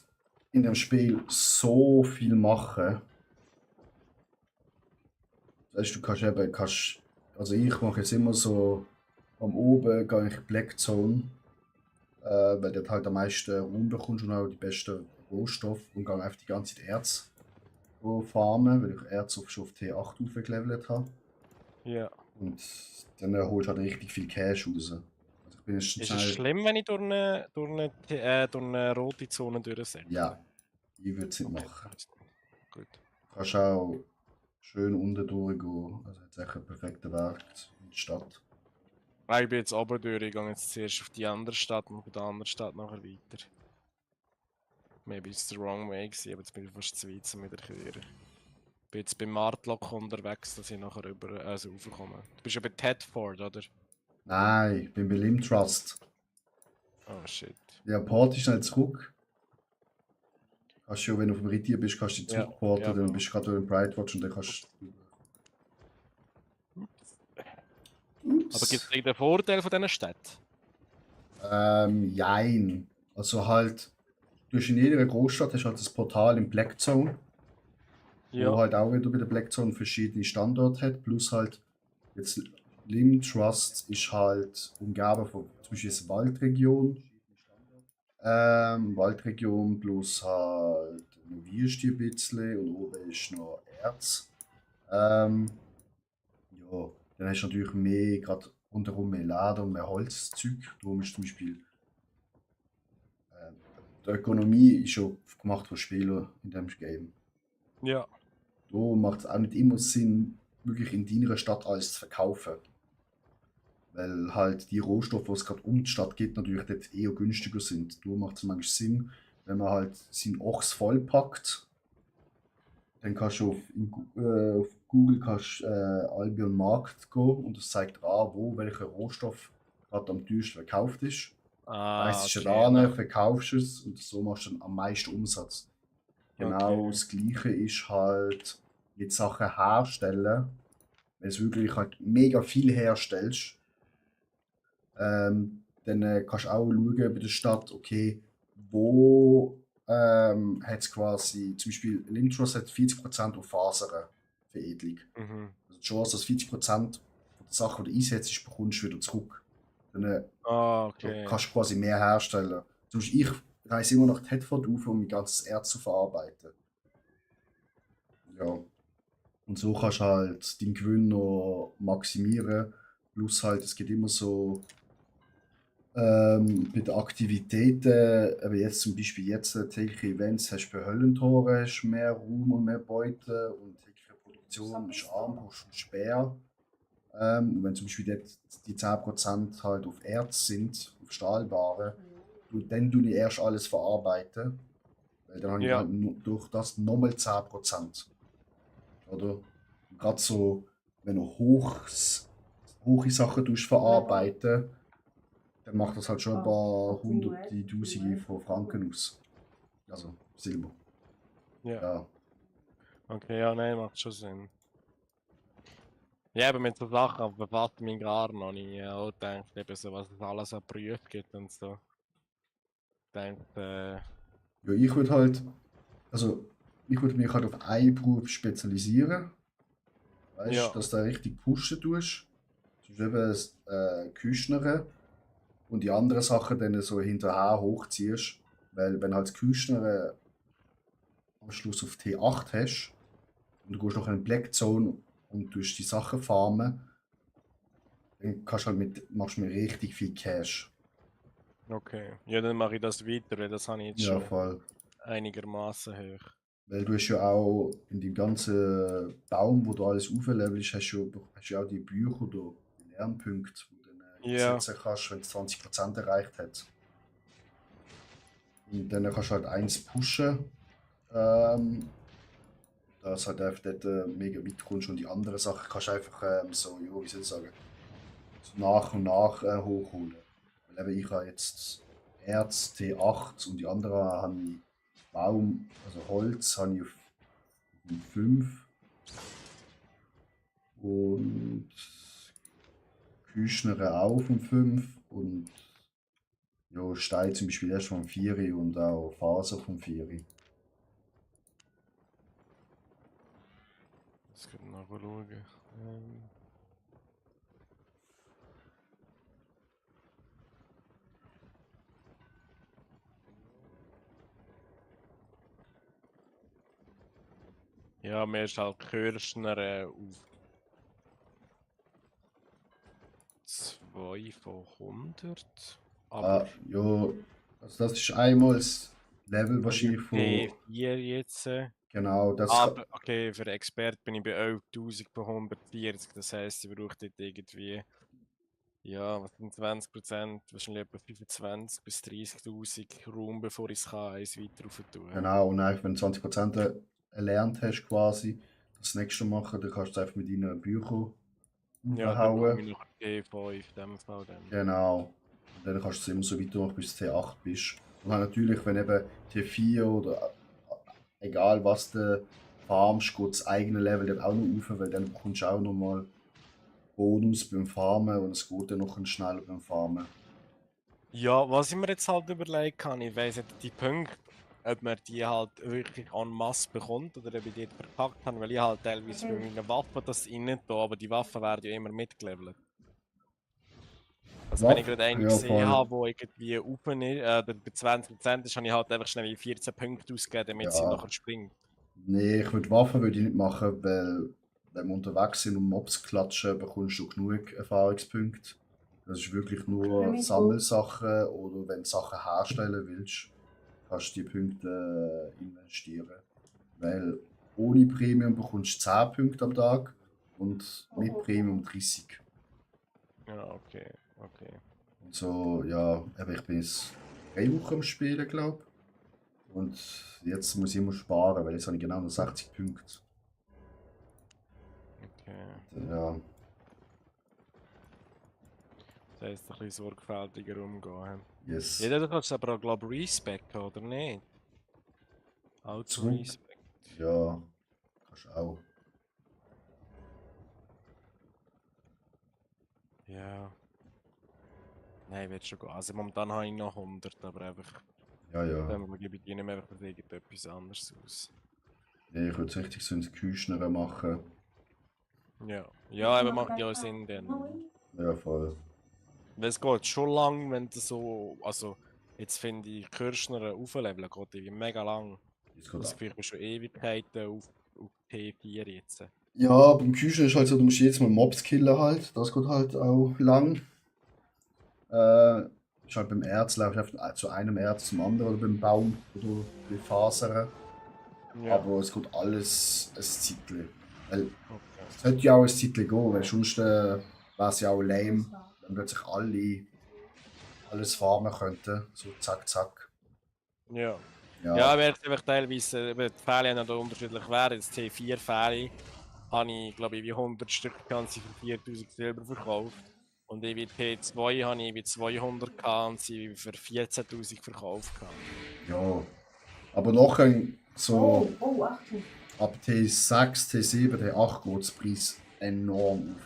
in dem Spiel so viel machen. Weißt du, kannst, also ich mache jetzt immer so am Oben gehe ich Black Zone, weil dort halt am meisten Raum bekommst und auch die besten Rohstoffe und gehe einfach die ganze Zeit Erz farmen, weil ich Erz schon auf T8 aufgelevelt habe. Ja. Und dann holst du halt richtig viel Cash raus. Also ich bin jetzt Ist es schnell. schlimm, wenn ich durch eine rote Zone durchsäcke? Ja, ich würde es nicht Okay, machen. gut. Du kannst auch schön unten durchgehen. Also jetzt echt ein perfekter Weg in die Stadt. Ich bin jetzt oben durch, ich gehe jetzt zuerst auf die andere Stadt und von der anderen Stadt nachher weiter. Maybe it's the wrong way gewesen, aber jetzt bin ich fast zu weit zum Wiederkehren. Ich bin jetzt beim Martlock unterwegs, dass ich nachher raufkomme. Du bist ja bei Tedford, oder? Nein, ich bin bei Lim Trust. Oh shit. Ja, port schnell zurück. Kannst du, wenn du auf dem Retier bist, kannst du dich Ja, zurückporten, ja, dann ja. bist du gerade in Brightwatch und dann kannst du. Aber gibt es irgendeinen Vorteil von diesen Städten? Jein. Also halt, durch in jeder Großstadt hast du halt das Portal im Black Zone, wo halt auch wieder bei der Black Zone verschiedene Standorte hat, plus halt jetzt Lim Trust ist halt umgeben von zum Beispiel jetzt Waldregion. Waldregion plus halt noch Wüste ein bisschen und oben ist noch Erz. Ja, dann hast du natürlich mehr, gerade rundherum mehr Leder und mehr Holzzeug. Darum ist zum Beispiel die Ökonomie ist schon gemacht von Spielern in dem Game. Ja. Da macht es auch nicht immer Sinn, wirklich in deiner Stadt alles zu verkaufen. Weil halt die Rohstoffe, die es gerade um die Stadt geht, natürlich dort eher günstiger sind. Da macht es manchmal Sinn, wenn man halt seinen Ochs vollpackt, dann kannst du auf Google Albion Markt gehen und es zeigt an, wo welcher Rohstoff gerade am teuersten verkauft ist. Ah, Weißt du okay. schon da, verkaufst du es und so machst du dann am meisten Umsatz. Genau Okay. das Gleiche ist halt mit Sachen herstellen. Wenn du wirklich halt mega viel herstellst, dann kannst du auch schauen bei der Stadt, okay, wo hat es quasi, zum Beispiel Limtros hat 40% auf Faserveredelung. Mhm. Also die Chance, dass 40% von der Sache, die du einsetzt, bekommst du wieder zurück. Dann Ah, da okay. kannst du quasi mehr herstellen. Zum Beispiel ich reise immer nach Tedford auf, um mein ganzes Erz zu verarbeiten. Ja. Und so kannst du halt deinen Gewinn noch maximieren. Plus halt, es gibt immer so bei den Aktivitäten, aber jetzt zum Beispiel jetzt tägliche Events, hast du bei Höllentore hast du mehr Ruhm und mehr Beute und tägliche Produktion ist Armbrust und Speer. Und wenn zum Beispiel dort die 10% halt auf Erz sind, auf Stahlwaren, dann tue ich erst alles verarbeiten. Weil dann habe ich Ja. halt durch das nochmal 10%. Oder? Gerade so, wenn du hohe Sachen verarbeiten, dann macht das halt schon ein paar hunderte, tausende von Franken aus. Also Silber. Ja. Ja. Okay, ja, nein, macht schon Sinn. Ja, aber mit so Sachen befasse ich mich gar noch nicht. Ich habe auch gedacht, eben so, was es alles an Berufen gibt und so. Ich denke, Ja, ich würde mich halt auf einen Beruf spezialisieren. Weißt ja. du, dass du da richtig pushen tust. Zum Beispiel eben Küchnern und die anderen Sachen dann so hinterher hochziehst. Weil wenn du halt das Küchnern am Schluss auf T8 hast und du gehst noch in die Black Zone und tust die Sachen farmen, dann kannst du halt machst du mit richtig viel Cash. Okay. Ja, dann mache ich das weiter, weil das habe ich jetzt Ja, schon voll. einigermaßen hoch. Weil du hast ja auch in dem ganzen Baum, wo du alles auflevelst, hast du ja auch die Bücher oder die Lernpunkte, wo du dann Ja. einsetzen kannst, wenn es 20% erreicht hat. Und dann kannst du halt eins pushen, dass halt einfach dort mega weit kommst und die anderen Sachen kannst du einfach so, ja, wie soll ich sagen, so nach und nach hochholen. Weil eben ich habe jetzt Erz T8 und die anderen habe ich Baum, also Holz habe ich auf 5 und Küchnere auch von 5 und ja, Stein zum Beispiel erst von 4 und auch Faser von 4. Das könnte ich nachschauen. Ja, mir ist halt Kirschner auf 2 von 100. Aber Ja, also das ist einmal das Level wahrscheinlich von. P4 jetzt. Genau, das Aber okay, für Expert bin ich bei 11.000 von 140. Das heisst, ich brauche dort irgendwie, ja, was sind 20%, wahrscheinlich etwa 25.000 bis 30.000 Raum, bevor ich es kann, eins weiter rauf tun. Genau, und eigentlich, wenn du 20% erlernt hast, quasi, das nächste machen, dann kannst du es einfach mit deinen Büchern Ja, dann bekomme hauen. ich noch T5 in dem Fall dann. Genau. Und dann kannst du es immer so weitermachen, bis du T8 bist. Und dann natürlich, wenn eben T4 oder egal was du farmst, geht das eigene Level dann auch noch rauf, weil dann bekommst du auch nochmal Bonus beim Farmen und es geht dann noch schneller beim Farmen. Ja, was ich mir jetzt halt überlegt habe, ich weiss nicht, die Punkte, ob man die halt wirklich en masse bekommt oder ob ich die verpackt habe, weil ich halt teilweise bei meinen Waffen das innen tue, aber die Waffen werden ja immer mitgelevelt. Also wenn ich gerade einen Ja, gesehen voll. habe, der irgendwie oben ist, oder bei 20% ist, habe ich halt einfach schnell 14 Punkte ausgegeben, damit sie Ja. nachher springt. Nee, Waffen würde ich nicht machen, weil wenn wir unterwegs sind und Mobs klatschen, bekommst du genug Erfahrungspunkte. Das ist wirklich nur Nämlich Sammelsachen oder wenn du Sachen herstellen willst, kannst du die Punkte investieren. Weil ohne Premium bekommst du 10 Punkte am Tag und mit Premium 30. Ja, okay, okay. Und so, ja, eben, ich bin jetzt 3 Wochen am Spielen, glaube ich. Und jetzt muss ich immer sparen, weil jetzt habe ich genau noch 60 Punkte. Okay. Ja, Das heisst, ein bisschen sorgfältiger umgehen. yes. Ja, du kannst aber auch, glaube ich, Respect, oder nicht? Zurück. Auto-Respect. Ja, kannst du auch. Ja. Nein, ich will schon gehen. Also momentan habe ich noch 100, aber einfach, Ja, ja. dann gebe ich die nicht mehr einfach für irgendetwas anderes aus. Nee, ich würde es richtig so ins Küchner machen. Ja. Ja, aber macht ja auch Sinn dann. Ja, voll. Weil es geht schon lang, wenn du so, also jetzt finde ich Kirschner aufleveln geht irgendwie mega lang. Jetzt geht Das ab. Gefühl, ich bin schon Ewigkeiten auf T4 jetzt. Ja, beim Küchner ist halt so, du musst jedes Mal Mobs killen halt. Das geht halt auch lang. Ist halt beim Erz, laufst du einfach zu einem Erz zum anderen oder beim Baum oder bei Fasern. Ja. Aber es geht alles ein Zeitchen. Weil Okay. es sollte ja auch ein Zeitchen gehen, weil sonst wäre es ja auch lame, wenn plötzlich alle alles farmen könnten. So zack, zack. Ja. Ja, Ja, weil einfach teilweise eben die Fälle haben da unterschiedlich wären. Das T4 Fälle habe ich, glaube ich, wie 100 Stück kann sie für 4000 Silber verkauft. Und ich wie T2 habe ich wie 200 und sie für 14.000 verkauft. ja. Aber nachher so Oh, Achtung. ab T6, T7, T8 geht der Preis enorm auf.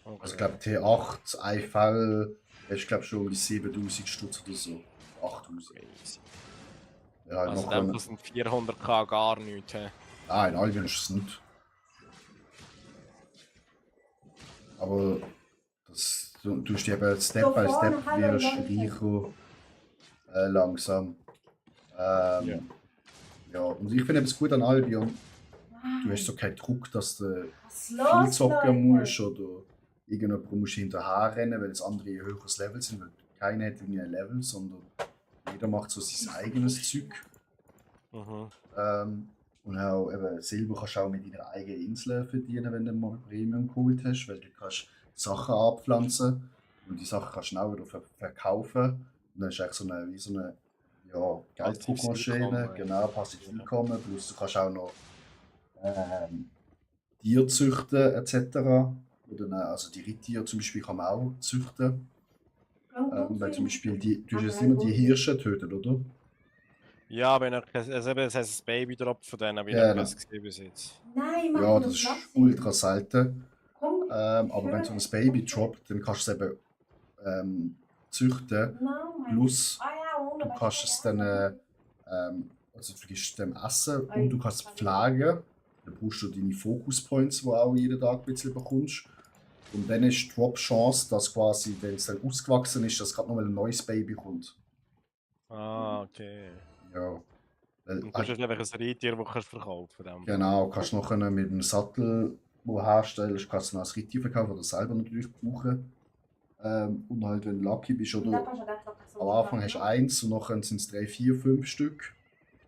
Okay. Also ich glaube T8, ein Fall, ist glaube schon um die 7000 Stutz oder so. 8000. Crazy. Ja, halt Also noch in dem Fall sind 400k gar nichts. He. Nein, Albion ist es nicht. Aber du tust eben Step by vorne, Step hallo, wirst Leute. reicher langsam. Ja. Ja, und ich finde es gut an Albion. Du Wow. hast so keinen Druck, dass du Was viel los, zocken Leute? musst oder irgendjemand musst hinterher rennen, weil es andere ein höheres Level sind. Weil keiner hat irgendwie ein Level, sondern jeder macht so sein eigenes Zeug. Mhm. Und auch eben Silber kannst du auch mit deiner eigenen Insel verdienen, wenn du mal Premium geholt hast, weil du kannst Sachen abpflanzen und die Sachen kannst du auch wieder verkaufen. Und dann ist eigentlich so eine, wie so eine ja, Passives Gelddruckmaschine, Einkommen. genau, passives Ja. Einkommen, plus du kannst auch noch Tiere züchten etc. Oder, also die Reittiere zum Beispiel kann man auch züchten. Weil zum Beispiel du hast jetzt immer die Hirsche töten, oder? Ja, aber also eben, das heißt das Baby-Drop von denen habe ich Ja, noch keins gesehen bis jetzt. Nein, mach Ja, nur das ist Platz. ultra selten. Komm. Aber wenn so ein Baby droppt, dann kannst du es eben züchten. Plus, du kannst es dann, also du gibst dem Essen und du kannst es pflegen. Dann brauchst du deine Focus Points, die auch jeden Tag ein bisschen bekommst. Und dann ist die Drop-Chance, dass quasi, wenn es dann ausgewachsen ist, dass gerade noch mal ein neues Baby kommt. Ah, okay. Ja. Weil, Und das ist einfach ein Reittier, das kannst du verkaufen kannst. genau, kannst du nachher mit dem Sattel, wo du herstellst, kannst du noch als Reittier verkaufen oder selber natürlich brauchen. Und halt, wenn du lucky bist, Und da oder kannst du auch noch so am Anfang hast du eins und nachher sind es 3, 4, 5 Stück.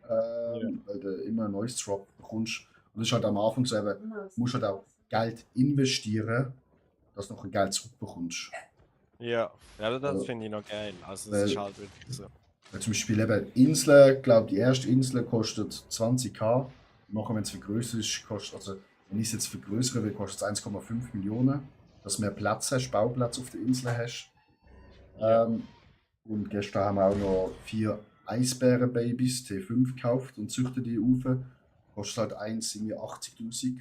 Ja. Weil du immer ein neues Drop bekommst. Und das ist halt am Anfang so eben, Du musst halt auch Geld investieren, dass du noch ein Geld zurückbekommst. Ja, ja, das Also, finde ich noch geil. Also, es weil- ist halt wirklich so. Weil zum Beispiel eben Inseln, ich glaube, die erste Insel kostet 20.000. Nachher, wenn es vergrößert ist, kostet, also wenn ich es jetzt vergrößere will, kostet es 1,5 Millionen. Dass du mehr Platz hast, Bauplatz auf der Insel hast. Ja. Und gestern haben wir auch noch 4 Eisbärenbabys T5 gekauft und züchten die auf. Kostet halt eins irgendwie 80.000.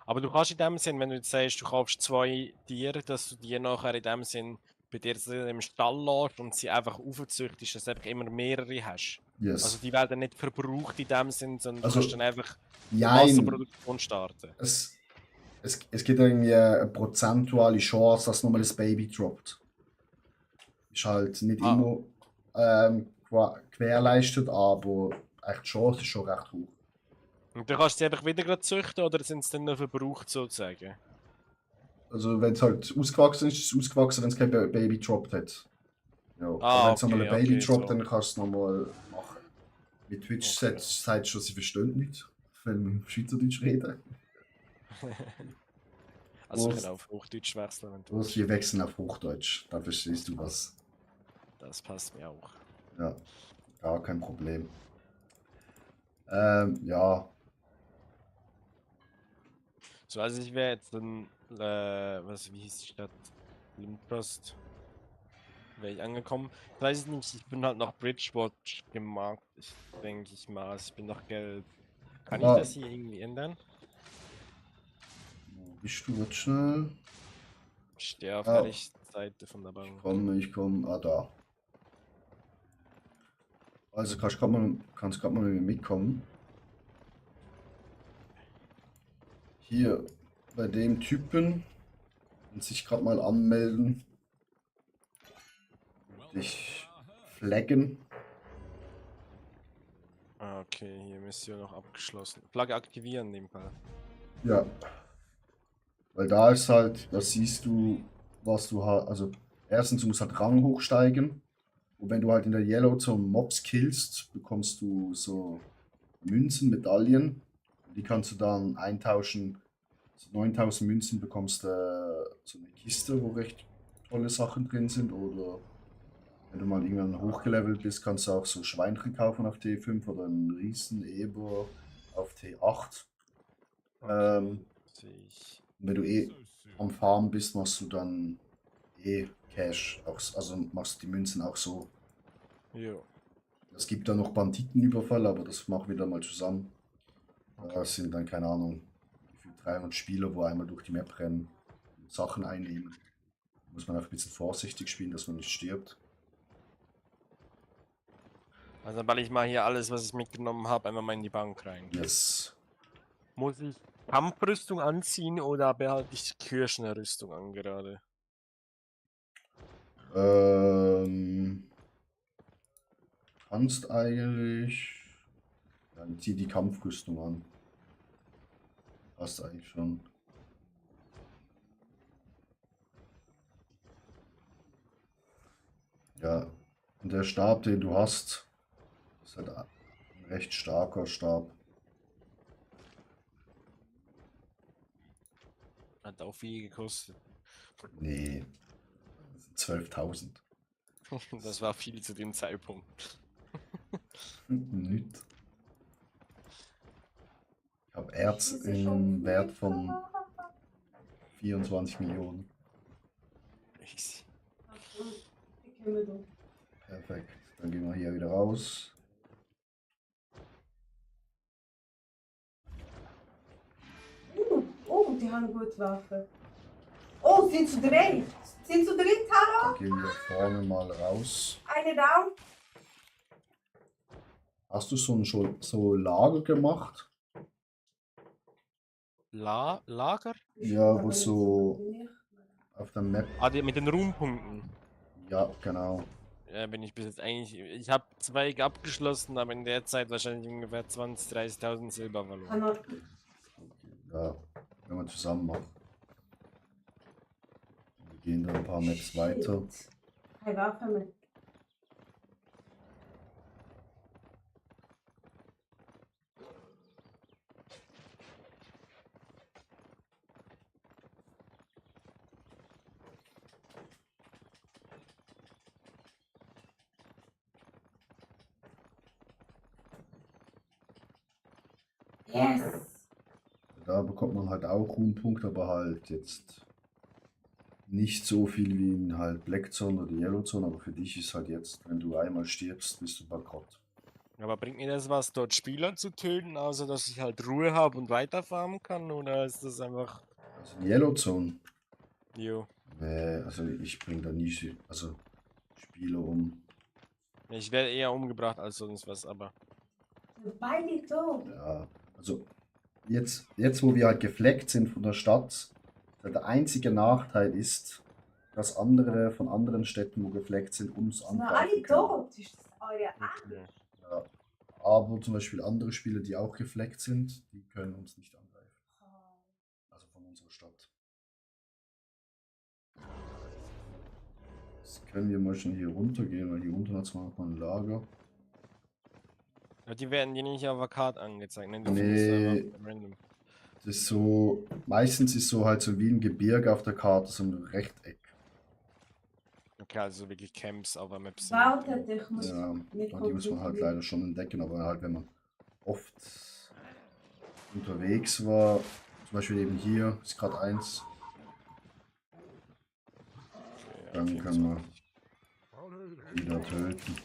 Aber du kannst in dem Sinn, wenn du jetzt sagst, du kaufst 2 Tiere, dass du die nachher in dem Sinn bei dir so im Stall lässt und sie einfach aufzüchtest, dass du einfach immer mehrere hast. Yes. Also die werden nicht verbraucht in dem Sinn, sondern Also, du kannst dann einfach eine Jein. Massenproduktion starten. Es gibt irgendwie eine prozentuale Chance, dass nochmal das Baby droppt. Ist halt nicht immer gewährleistet, aber echt die Chance ist schon recht hoch. Und dann kannst du sie einfach wieder gerade züchten oder sind sie dann noch verbraucht sozusagen? Also wenn es halt ausgewachsen ist es ausgewachsen, wenn es kein Baby droppt hat. Ja, aber wenn es nochmal ein okay, Baby okay, droppt, so. dann kannst du es nochmal machen. Mit Twitch Okay. sagt schon, sie verstehen nicht, wenn wir Schweizerdeutsch reden. Also wir Prost. können auf Hochdeutsch wechseln, wenn du Los, willst. wir wechseln auf Hochdeutsch, dann verstehst du was. Das passt mir auch. Ja, gar kein Problem. Ja, So, also ich wäre jetzt dann, wie hieß die Stadt? Lindprost. Wäre ich angekommen. Ich weiß es nicht, ich bin halt nach Bridgewatch gemarkt. Ich denke ich mal, also ich bin noch gelb. Kann ich Ah. das hier irgendwie ändern? wo bist du jetzt schnell? Ich stehe auf Ah. der rechten Seite von der Bank. Ich komme, da. Also kannst grad mal mit mir mitkommen. Hier bei dem Typen und sich gerade mal anmelden, dich flaggen. Ah, okay, hier Mission noch abgeschlossen. Flagge aktivieren in dem Fall. Ja. Weil da ist halt, da siehst du, was du hast. Also erstens, du musst halt Rang hochsteigen. Und wenn du halt in der Yellow zum Mobs killst, bekommst du so Münzen, Medaillen. Die kannst du dann eintauschen. So 9000 Münzen bekommst du so eine Kiste, wo recht tolle Sachen drin sind. Oder wenn du mal irgendwann hochgelevelt bist, kannst du auch so Schweinchen kaufen auf T5 oder einen Riesen-Eber auf T8. Sehe ich. Und wenn du So soon. am Farm bist, machst du dann Cash. Auch, also machst du die Münzen auch so. Jo. Es gibt da noch Banditenüberfall, aber das machen wir dann mal zusammen. Okay. Das sind dann, keine Ahnung, wie viel 300 Spieler, wo einmal durch die Map rennen und Sachen einnehmen. Da muss man auch ein bisschen vorsichtig spielen, dass man nicht stirbt. Also weil ich mal hier alles, was ich mitgenommen habe, einfach mal in die Bank rein. Yes. Muss ich Kampfrüstung anziehen oder behalte ich die Kirschner-Rüstung an gerade? Kannst eigentlich. Dann zieh die Kampfrüstung an. Passt eigentlich schon. Ja, und der Stab, den du hast, ist halt ein recht starker Stab. Hat auch viel gekostet. Nee, das sind 12.000. Das war viel zu dem Zeitpunkt. Nicht. Ich habe Erz im Wert von 24 Millionen. Easy. Ich kümmere mich. Perfekt. Dann gehen wir hier wieder raus. Die haben gute Waffen. Oh, sind zu drei. Sind zu dritt, Taro? Dann gehen wir vorne mal raus. Eine down. Hast du so Lager gemacht? Lager? Ja, wo so auf der Map. Ah, die mit den Ruhmpunkten. Ja, genau. bin ich bis jetzt eigentlich. Ich habe 2 abgeschlossen, aber in der Zeit wahrscheinlich ungefähr 20.000, 30.000 Silber verloren. Kann noch... Ja, wenn wir zusammen machen. Wir gehen dann ein paar Maps weiter. Shit. Keine Waffe mehr. Yes! Da bekommt man halt auch Ruhmpunkte, aber halt jetzt nicht so viel wie in halt Black Zone oder Yellow Zone, aber für dich ist halt jetzt, wenn du einmal stirbst, bist du bankrott. Aber bringt mir das was, dort Spieler zu töten, außer dass ich halt Ruhe habe und weiterfarmen kann? Oder ist das einfach. Also in Yellow Zone, Jo. also ich bringe da nie also Spieler um. Ich werde eher umgebracht als sonst was, aber. Beide tot. Ja, also jetzt wo wir halt gefleckt sind von der Stadt, der einzige Nachteil ist, dass andere von anderen Städten, wo gefleckt sind, uns Sind wir angreifen alle können. tot? Ist das eure Okay. Ja. Aber zum Beispiel andere Spieler, die auch gefleckt sind, die können uns nicht angreifen. Also von unserer Stadt. Jetzt können wir mal schon hier runtergehen, weil hier unten hat es mal ein Lager. Aber die werden dir nicht auf der Karte angezeigt, ne? Die Nee. findest du einfach random. Das ist so, meistens ist so halt so wie ein Gebirge auf der Karte, so ein Rechteck. Okay, also wirklich Camps auf der Map sind. Wartet, ich muss Ja, nicht und die muss man halt leider schon entdecken, aber halt wenn man oft unterwegs war, zum Beispiel eben hier, ist gerade eins, Okay, dann okay, können wir Hallelujah. wieder töten.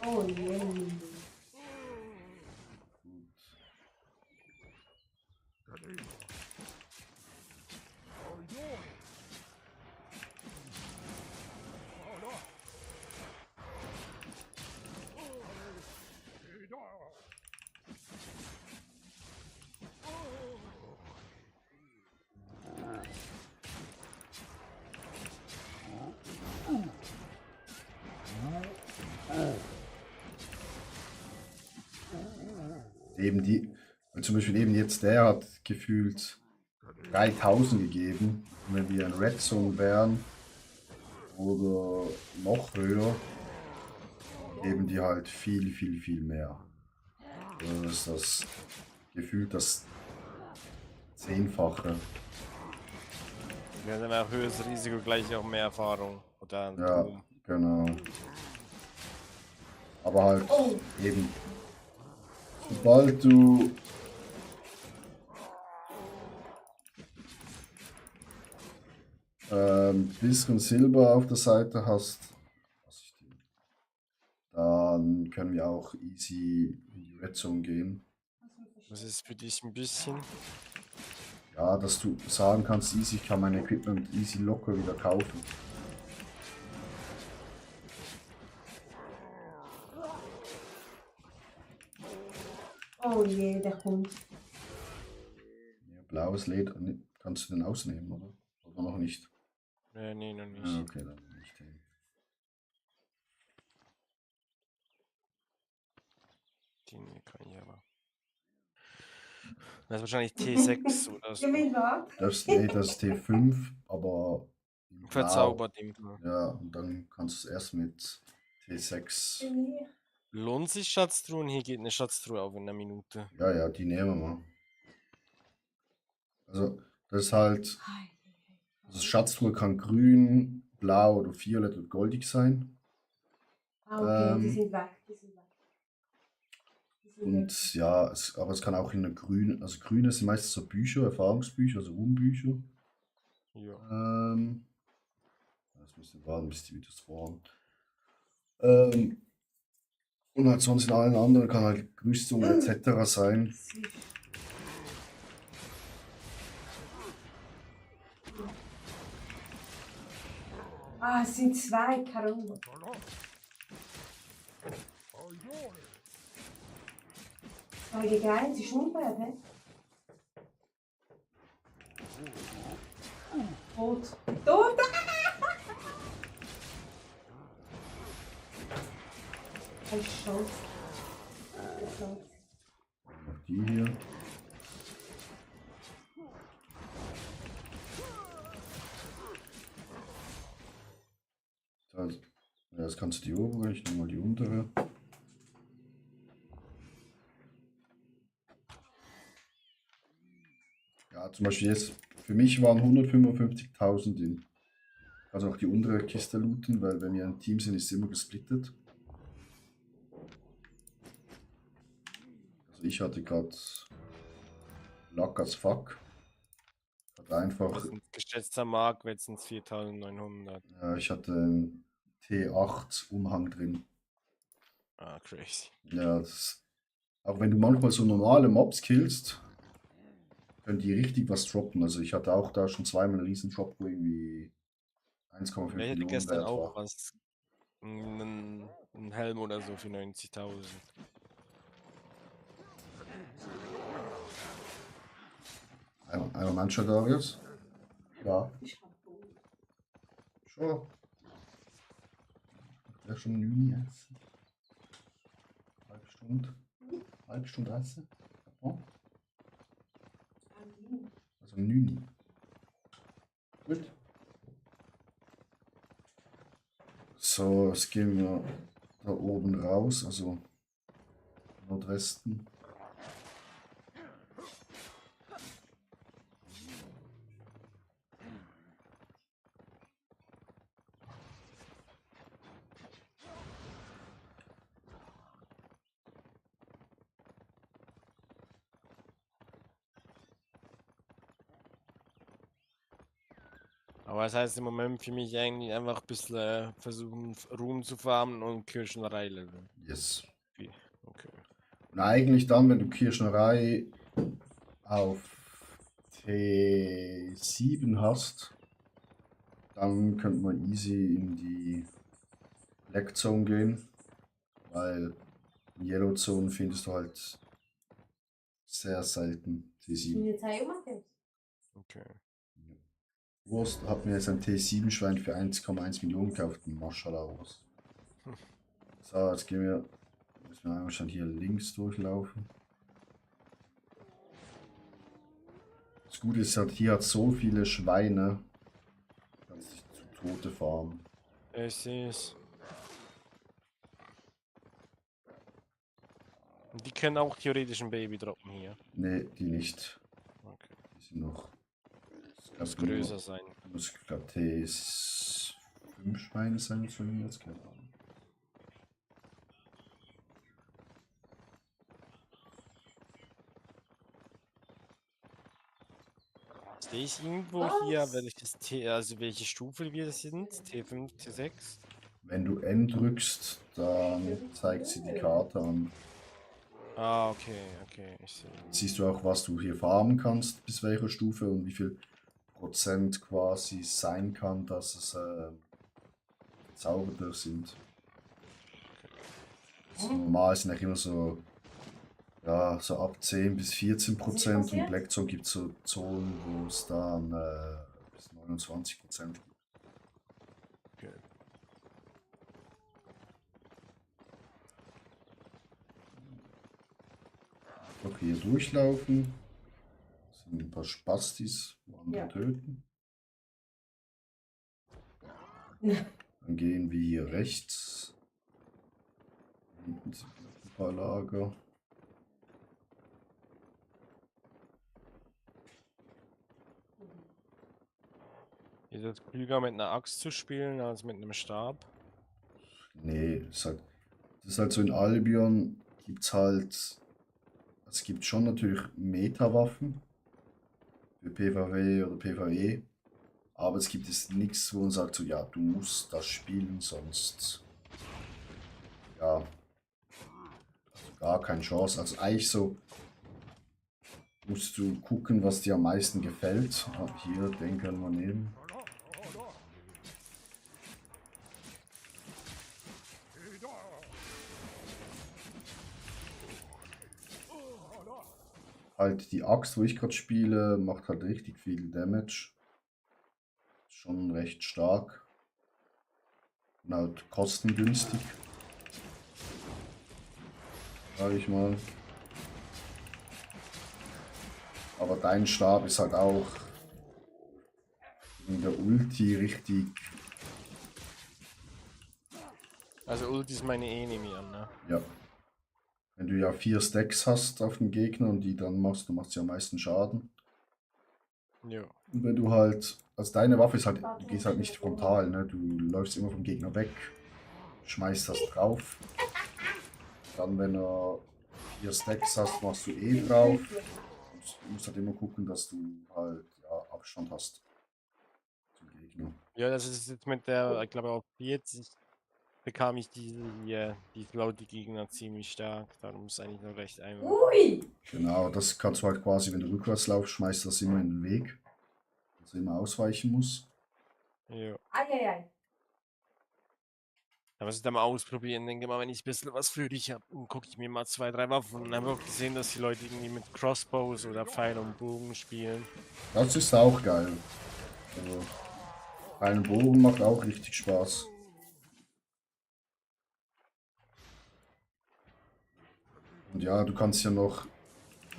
Oh je. Eben die, zum Beispiel eben jetzt der hat gefühlt 3000 gegeben. Und wenn wir in Red Zone wären oder noch höher, geben die halt viel, viel, viel mehr. Also das ist das gefühlt das 10-fache. Wir haben auch höheres Risiko, gleich auch mehr Erfahrung. Oder Ja, Ruhm. genau. Aber halt Oh, eben, sobald du bisschen Silber auf der Seite hast, dann können wir auch easy in die Red Zone gehen. Das ist für dich ein bisschen. Ja, dass du sagen kannst, easy, ich kann mein Equipment easy locker wieder kaufen. oh je, der kommt. Ja, blaues Leder, kannst du den ausnehmen, oder? Oder noch nicht? Nee, noch nicht. Ja, okay, dann nicht den. Den kann ich aber. Das ist wahrscheinlich T6 oder so. Gib mich was. Nee, das ist T5, aber in Blau. Verzaubert im Blau. Ja, und dann kannst du es erst mit T6. Lohnt sich Schatztruhen? Hier geht eine Schatztruhe auf in einer Minute. Ja, die nehmen wir. Also, das ist halt. Also Schatztruhe kann grün, blau oder violett oder goldig sein. Ah, okay, die Ähm, sind weg. Die sind weg. Die sind weg. Und ja, aber es kann auch in der grünen, also grüne sind meistens so Bücher, Erfahrungsbücher, also Ruhmbücher. Ja. Das müssen wir warten, bis die wieder spawnen. Und halt sonst in allen anderen kann halt Rüstung etc. sein. Ah, es sind zwei, Karamba. Zwei gegen eins, ist unfair, hä? Tot. Tot! Halt stolz. Stolz. Noch die hier. Das, ja, das kannst du die obere, ich nehme mal die untere. Ja, zum Beispiel jetzt, für mich waren 155.000 in. Also auch die untere Kiste looten, weil wenn wir ein Team sind, ist es immer gesplittet. Also ich hatte gerade Luck as fuck. Hat einfach, Was ein geschätzter Marktwert sind es 4.900. ich hatte einen T8 Umhang drin. Ah, crazy. Ja, auch wenn du manchmal so normale Mobs killst, können die richtig was droppen. Also ich hatte auch da schon zweimal einen riesen Drop, wo irgendwie 1,5 Ich hätte Millionen gestern wert auch war. was. Ein Helm oder so für 90.000. Einmal mancher Darius? Ja, Ich hab Hunger. schon. Ja, schon Nüni essen. Halbe Stunde essen. Ja. Also Nüni. Gut. So, jetzt gehen wir da oben raus, also Nordwesten. Aber das heißt im Moment für mich eigentlich einfach ein bisschen versuchen, Ruhm zu farmen und Kirschnerei leveln. Yes. Okay. Und eigentlich dann, wenn du Kirschnerei auf T7 hast, dann könnte man easy in die Black Zone gehen, weil in Yellow Zone findest du halt sehr selten T7. Minha saiu, Matheus. Okay. Wurst hat mir jetzt ein T7-Schwein für 1,1 Millionen gekauft. Maschallah Wurst. So, jetzt müssen wir einmal schon hier links durchlaufen. Das Gute ist halt, hier hat so viele Schweine. Du kannst dich zu Tode farmen. Ich sehe es. Und die können auch theoretisch ein Baby droppen hier. Ne, die nicht. Okay. Die sind noch. Muss größer sein. Muss, ich glaube, T5 Schweine sein sollen jetzt, keine Ahnung. Sehe ich irgendwo hier, welches T, also welche Stufe wir sind? T5, T6? Wenn du N drückst, dann zeigt sie die Karte an. Ah, okay, ich sehe. Siehst du auch, was du hier farmen kannst, bis welcher Stufe und wie viel Prozent quasi sein kann, dass es Zauberer sind. Also normal sind eigentlich immer so, ja, so ab 10 bis 14% und Black Zone gibt es so Zonen, wo es dann bis 29% gibt. Okay. Noch hier durchlaufen. Das sind ein paar Spastis, wo andere Ja. töten. Dann gehen wir hier rechts. Hinten sind noch ein paar Lager. Ist es klüger mit einer Axt zu spielen als mit einem Stab? Nee, das ist halt so in Albion gibt es gibt schon natürlich Meta-Waffen für PvW oder PvE, aber es gibt jetzt nichts, wo man sagt so, ja, du musst das spielen, sonst ja, also gar keine Chance. Also eigentlich so musst du gucken, was dir am meisten gefällt. Ah, hier, den können wir nehmen. Halt die Axt, wo ich gerade spiele, macht halt richtig viel Damage. Schon recht stark. Und halt kostengünstig. sag ich mal. Aber dein Stab ist halt auch in der Ulti richtig. Also Ulti ist meine Enemy an, ne? Ja. Wenn du ja 4 Stacks hast auf den Gegner und die dann machst, du machst ja am meisten Schaden. Jo. Und wenn du halt, also deine Waffe ist halt, du gehst halt nicht frontal, ne? Du läufst immer vom Gegner weg, schmeißt das drauf. Dann, wenn er 4 Stacks hast, machst du eh drauf. Du musst halt immer gucken, dass du halt ja, Abstand hast zum Gegner. Ja, das ist jetzt mit der, ich glaube auf 40 bekam ich diese hier, die laute Gegner ziemlich stark. Darum ist eigentlich noch recht einfach. Ui! Genau, das kannst du halt quasi, wenn du rückwärts laufst, schmeißt das immer in den Weg. Dass er immer ausweichen muss. Jo. Eieiei. Da muss ich dann mal ausprobieren. Denke mal, wenn ich ein bisschen was für dich habe, dann gucke ich mir mal 2, 3 Waffen und habe auch gesehen, dass die Leute irgendwie mit Crossbows oder Pfeil und Bogen spielen. Das ist auch geil. Also, ein Bogen macht auch richtig Spaß. Und ja, du kannst ja noch,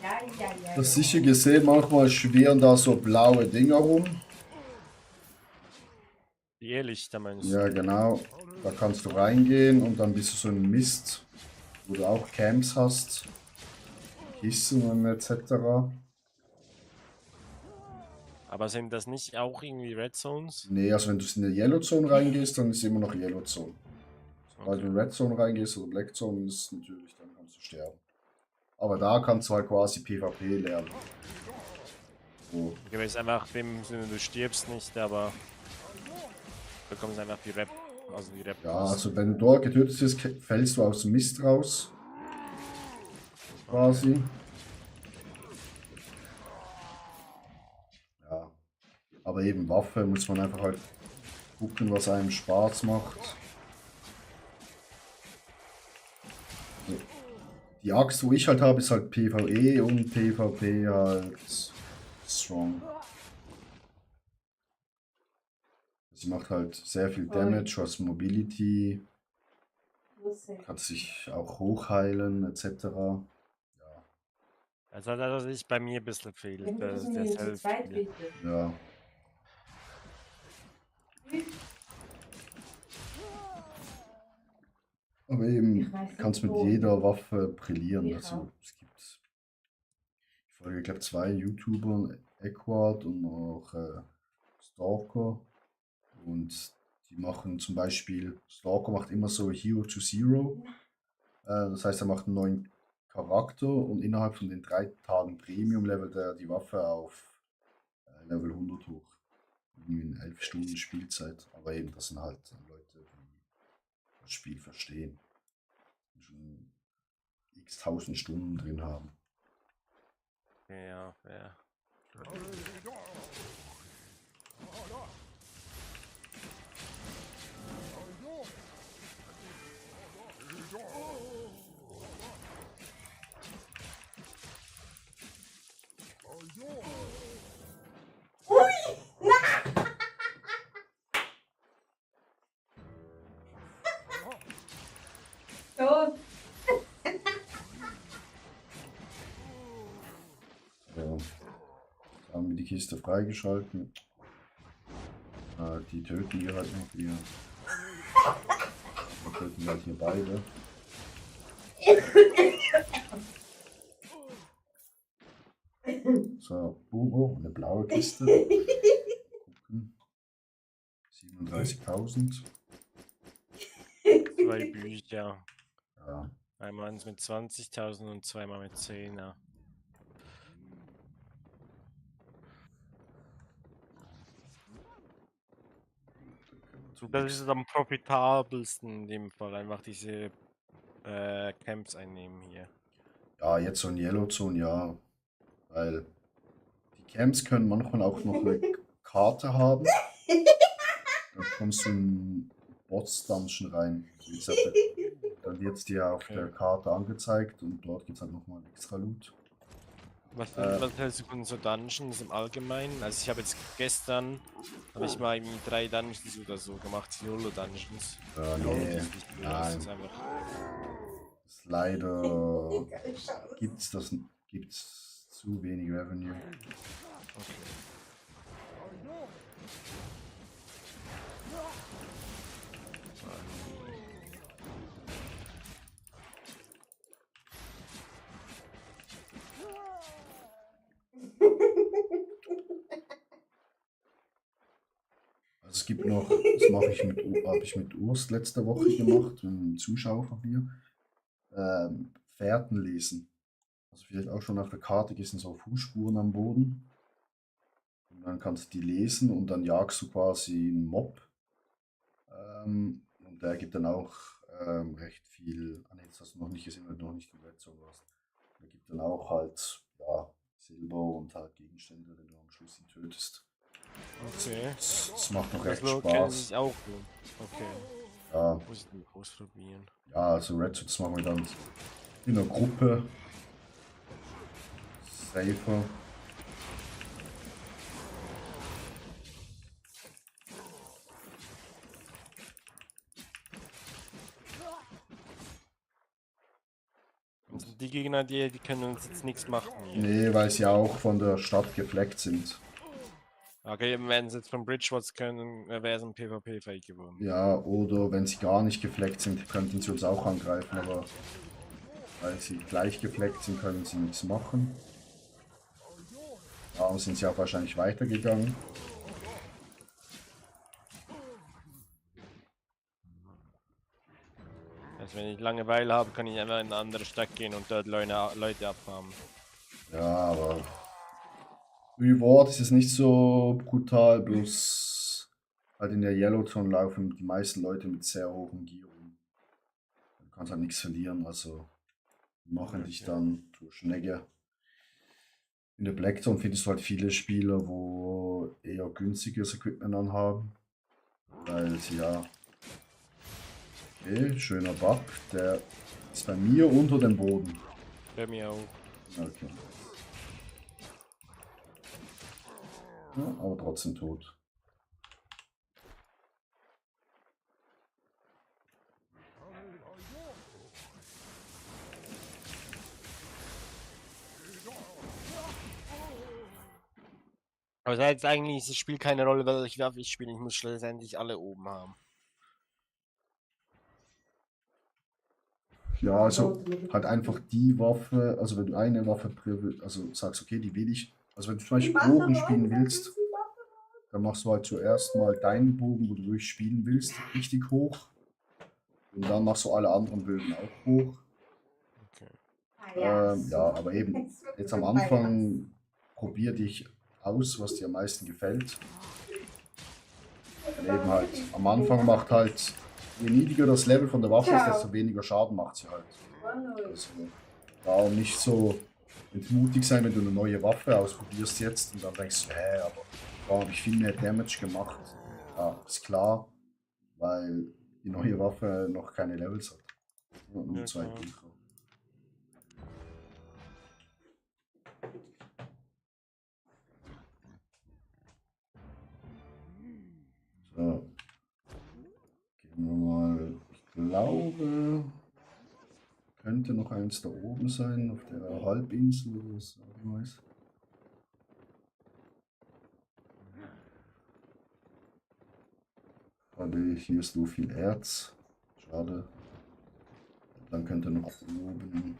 Ja, ja, ja. das sicher gesehen, manchmal schwirren da so blaue Dinger rum. Die Irrlichter meinst du? Ja, genau. Da kannst du reingehen und dann bist du so ein Mist, wo du auch Camps hast, Kissen etc. Aber sind das nicht auch irgendwie Red Zones? Nee, also wenn du in die Yellow Zone reingehst, dann ist immer noch Yellow Zone. Sobald du in Red Zone reingehst oder Black Zone ist natürlich, dann kannst du sterben. Aber da kannst du halt quasi PvP lernen. So. Okay, weil es einfach im Sinne, du stirbst nicht, aber du bekommst einfach die Rep. Also die Rep. Ja, also wenn du dort getötet wirst, fällst du aus dem Mist raus. Quasi. Ja. Aber eben Waffe muss man einfach halt gucken, was einem Spaß macht. Die Axt, wo ich halt habe, ist halt PvE und PvP halt strong. Sie macht halt sehr viel Damage, was Mobility, Lustig. kann sich auch hochheilen etc. Ja. Also das ist bei mir ein bisschen fehlt. Wenn du Das das ist der mir zu zweit Self. bitte. Ja. Aber eben, Ich weiß du kannst nicht, mit wo. jeder Waffe brillieren. Ich Also auch. es gibt, ich folge, ich glaube, 2 YouTubern, Equad und auch Stalker. Und die machen zum Beispiel, Stalker macht immer so Hero to Zero. Das heißt, er macht einen neuen Charakter und innerhalb von den 3 Tagen Premium levelt er die Waffe auf Level 100 hoch. Irgendwie in 11 Stunden Spielzeit. Aber eben, das sind halt Leute, die das Spiel verstehen. Die schon x tausend Stunden drin haben. Ja, ja. Tot. Ja. Haben wir die Kiste freigeschalten. Die töten wir halt noch hier. Wir töten halt hier beide. So, oh, eine blaue Kiste. Gucken. 37.000. 2 Bücher. Ja. Einmal eins mit 20.000 und zweimal mit 10er. Das ist am profitabelsten in dem Fall, einfach diese Camps einnehmen hier. Ja, jetzt so ein Yellow Zone, ja. Weil die Camps können manchmal auch noch eine Karte haben. Dann kommst du in Bots Dungeon rein. Wie gesagt, dann wird es dir auf der Karte angezeigt und dort gibt es halt nochmal extra Loot. Was hältst du von so Dungeons im Allgemeinen? Also ich habe jetzt gestern, habe ich mal irgendwie 3 Dungeons oder so gemacht, YOLO Dungeons. Nee, Das ist nicht cool, das nein. ist einfach... ist leider gibt's zu wenig Revenue. Also es gibt noch, das habe ich mit Urs letzte Woche gemacht, einem Zuschauer von mir. Fährten lesen. Also vielleicht auch schon auf der Karte sind so Fußspuren am Boden. Und dann kannst du die lesen und dann jagst du quasi einen Mob. Und der gibt dann auch recht viel. Ah, nee, das hast du noch nicht gesehen, weil du noch nicht in Red Zone warst. Der gibt dann auch halt ja, Silber und halt Gegenstände, wenn du am Schluss ihn tötest. Okay. Das macht noch Das recht kenne Spaß. ich auch gut. Okay. Ja, Muss ich den ausprobieren. ja, also Red Zone, das machen wir dann in einer Gruppe. Safer. Und die Gegner, die können uns jetzt nichts machen hier. Nee, weil sie auch von der Stadt gefleckt sind. Okay, wenn sie jetzt von Bridgewater können, wäre es ein PvP-Fake geworden. Ja, oder wenn sie gar nicht gefleckt sind, könnten sie uns auch angreifen, aber weil sie gleich gefleckt sind, können sie nichts machen. Darum sind sie auch wahrscheinlich weitergegangen. Also wenn ich Langeweile habe, kann ich einfach in eine andere Stadt gehen und dort Leute abfarmen. Ja, aber Reward ist jetzt nicht so brutal, bloß halt in der Yellow Zone laufen die meisten Leute mit sehr hohem Gear rum. Du kannst halt nichts verlieren, also die machen dich dann durch Schnecke. In der Black Zone findest du halt viele Spieler, wo eher günstiges Equipment anhaben. Weil sie ja. Okay, schöner Bug. Der ist bei mir unter dem Boden. Bei mir auch. Okay. Ja, aber trotzdem tot. Aber da jetzt eigentlich das Spiel keine Rolle, weil ich Waffe ich spiele. Ich muss schlussendlich alle oben haben. Ja, also halt einfach die Waffe, also wenn du eine Waffe, also sagst, okay, die will ich. Also wenn du zum Beispiel Bogen spielen willst, dann machst du halt zuerst mal deinen Bogen, wo du wirklich spielen willst, richtig hoch. Und dann machst du alle anderen Bögen auch hoch. Ja, aber eben, jetzt am Anfang probier dich aus, was dir am meisten gefällt. Und eben halt, am Anfang macht halt, je niedriger das Level von der Waffe ist, desto weniger Schaden macht sie halt. Also, darum nicht so entmutigt sein, wenn du eine neue Waffe ausprobierst jetzt und dann denkst du, hä, aber warum habe ich viel mehr Damage gemacht? Ja, ist klar, weil die neue Waffe noch keine Levels hat. Nur Ja, zwei klar. Punkte. So. Gehen wir mal. Ich glaube, könnte noch eins da oben sein, auf der Halbinsel oder was auch immer ist. Aber hier ist so viel Erz. Schade. Dann könnte noch oben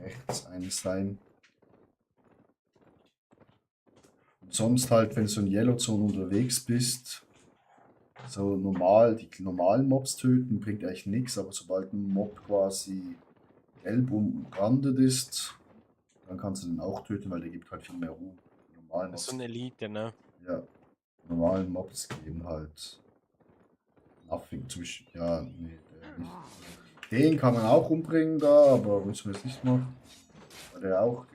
rechts eins sein. Und sonst halt, wenn du so in Yellow Zone unterwegs bist, so normal, die normalen Mobs töten bringt eigentlich nichts, aber sobald ein Mob quasi gelb umrandet ist, dann kannst du den auch töten, weil der gibt halt viel mehr Ruhe. Die normalen Das ist Mobs, so eine Elite, ne? ja, die normalen Mobs geben halt nothing. Ja, nee, der nicht. Den kann man auch umbringen da, aber müssen wir jetzt nicht machen, weil der auch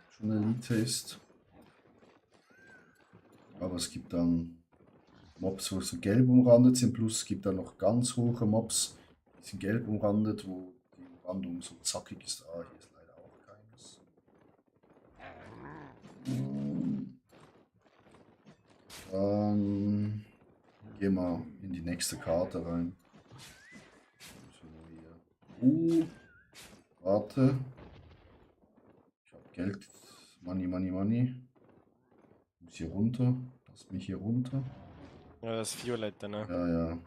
schon Elite ist. Aber es gibt dann Mobs, wo so gelb umrandet sind, plus es gibt dann noch ganz hohe Mobs, die sind gelb umrandet, wo die Umrandung so zackig ist. Ah, hier ist leider auch keines. Gehen wir in die nächste Karte rein. So, hier Warte. Ich habe Geld. Money, money, money. Ich muss hier runter. Lass mich hier runter. Ja, das Violette, ne? Ja, ja.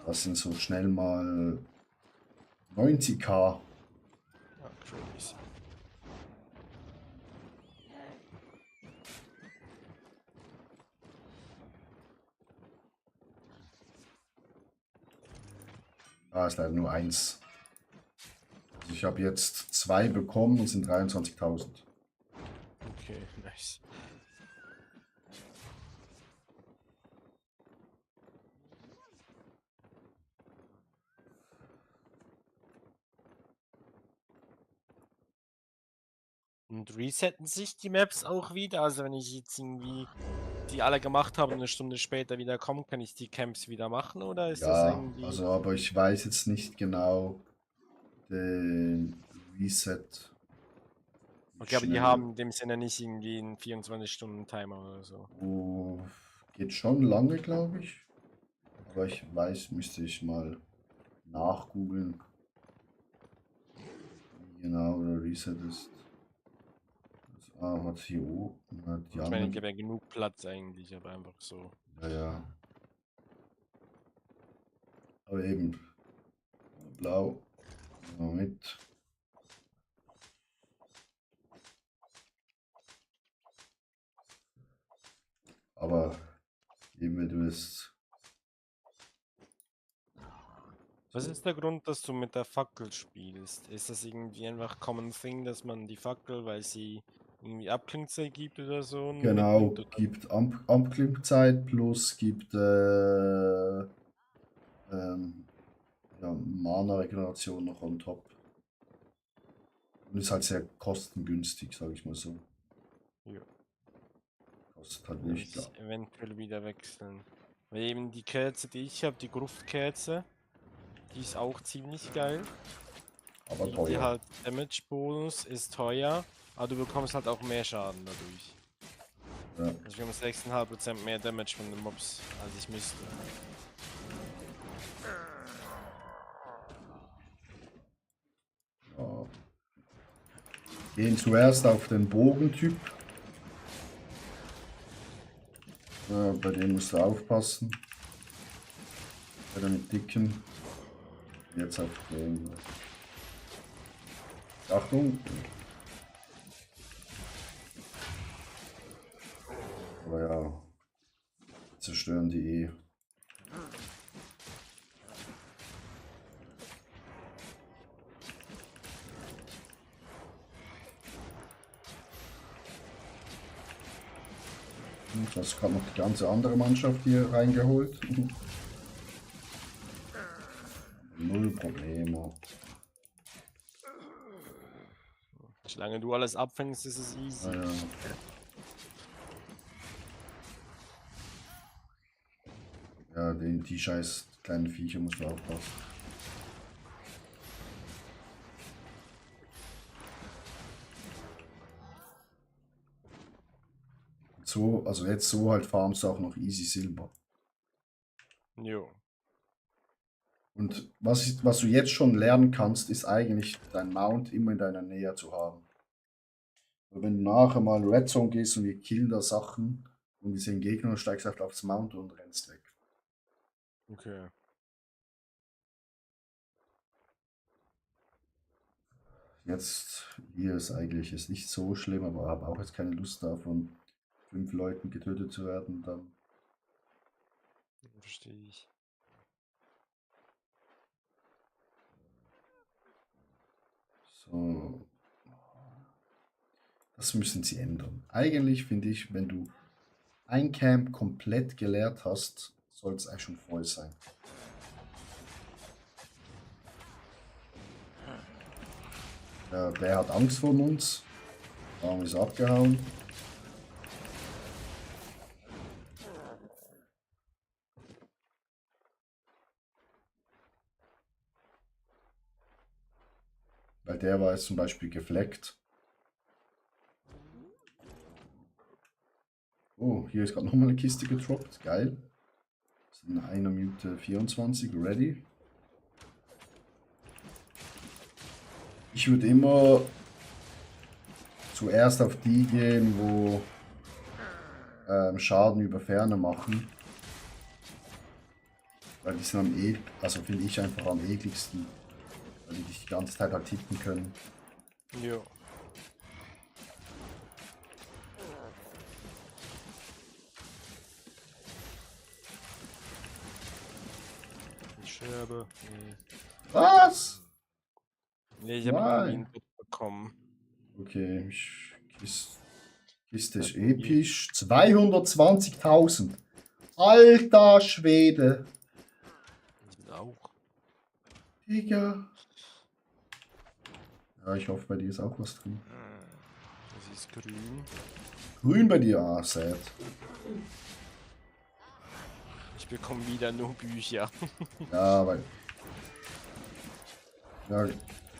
Das sind so schnell mal 90k. Ja, crazy. Ah, ist leider nur eins. Also ich habe jetzt 2 bekommen und sind 23.000. Okay, nice. Und resetten sich die Maps auch wieder? Also wenn ich jetzt irgendwie die alle gemacht habe und eine Stunde später wieder komme, kann ich die Camps wieder machen oder ist das Ja, irgendwie... also aber ich weiß jetzt nicht genau den Reset. Wie Okay, aber die schnell. haben in dem Sinne nicht irgendwie einen 24-Stunden-Timer oder so. Oh, geht schon lange, glaube ich. Aber ich weiß, müsste ich mal nachgoogeln, wie genau der Reset ist. Das A hat hier oben, hat die Ich meine, ich anderen. habe ja genug Platz eigentlich, aber einfach so. Ja, ja. Aber eben, blau, nehmen wir mit. Aber eben, wenn du es. Was ist der Grund, dass du mit der Fackel spielst? Ist das irgendwie einfach Common Thing, dass man die Fackel, weil sie irgendwie Abklingzeit gibt oder so, nur Genau, mitnimmt? Oder? gibt Anklimmzeit plus gibt ja, Mana-Regeneration noch on top. Und ist halt sehr kostengünstig, sage ich mal so. Ja. Kostet halt Dann muss nicht. ich eventuell wieder wechseln. Weil eben die Kerze, die ich habe, die Gruftkerze, die ist auch ziemlich geil. Aber Die teuer. halt Damage-Bonus ist teuer, aber du bekommst halt auch mehr Schaden dadurch. Ja. Also ich bekomme 6,5% mehr Damage von den Mobs, als ich müsste. Ja. Gehen zuerst auf den Bogentyp. Bei dem musst du aufpassen. Bei den dicken. Jetzt auf den. Achtung! Aber ja, zerstören die eh. Ich habe gerade noch die ganze andere Mannschaft hier reingeholt. Null Probleme. Solange du alles abfängst, ist es easy. Ja, ja. Ja, die scheiß kleinen Viecher musst du aufpassen. So, also jetzt so halt farmst du auch noch easy Silber. Jo. Und was du jetzt schon lernen kannst, ist eigentlich dein Mount immer in deiner Nähe zu haben. Weil wenn du nachher mal Red Zone gehst und wir killen da Sachen und wir sehen Gegner und steigst einfach aufs Mount und rennst weg. Okay. Jetzt hier ist eigentlich ist nicht so schlimm, aber habe auch jetzt keine Lust da von 5 Leuten getötet zu werden. Dann Verstehe ich. so. Das müssen sie ändern. Eigentlich finde ich, wenn du ein Camp komplett geleert hast, soll es eigentlich schon voll sein. Ja, der hat Angst vor uns. Warum ist er abgehauen? Weil der war jetzt zum Beispiel gefleckt. Oh, hier ist gerade nochmal eine Kiste getroppt. Geil. In einer Minute 24, ready. Ich würde immer zuerst auf die gehen, wo Schaden über Ferne machen. Weil die sind also finde ich einfach am ekligsten. Weil die dich die ganze Zeit halt hitten können. Jo. Ich sterbe. Was? Nee, ich habe Nein. irgendwie einen Bot bekommen. Okay, Kiste ist episch. 220.000. Alter Schwede. Ich auch. Digga. Ja, ich hoffe, bei dir ist auch was drin. Das ist grün. Grün bei dir? Ah, sad. Ich bekomme wieder nur Bücher. Ja, weil. Ja,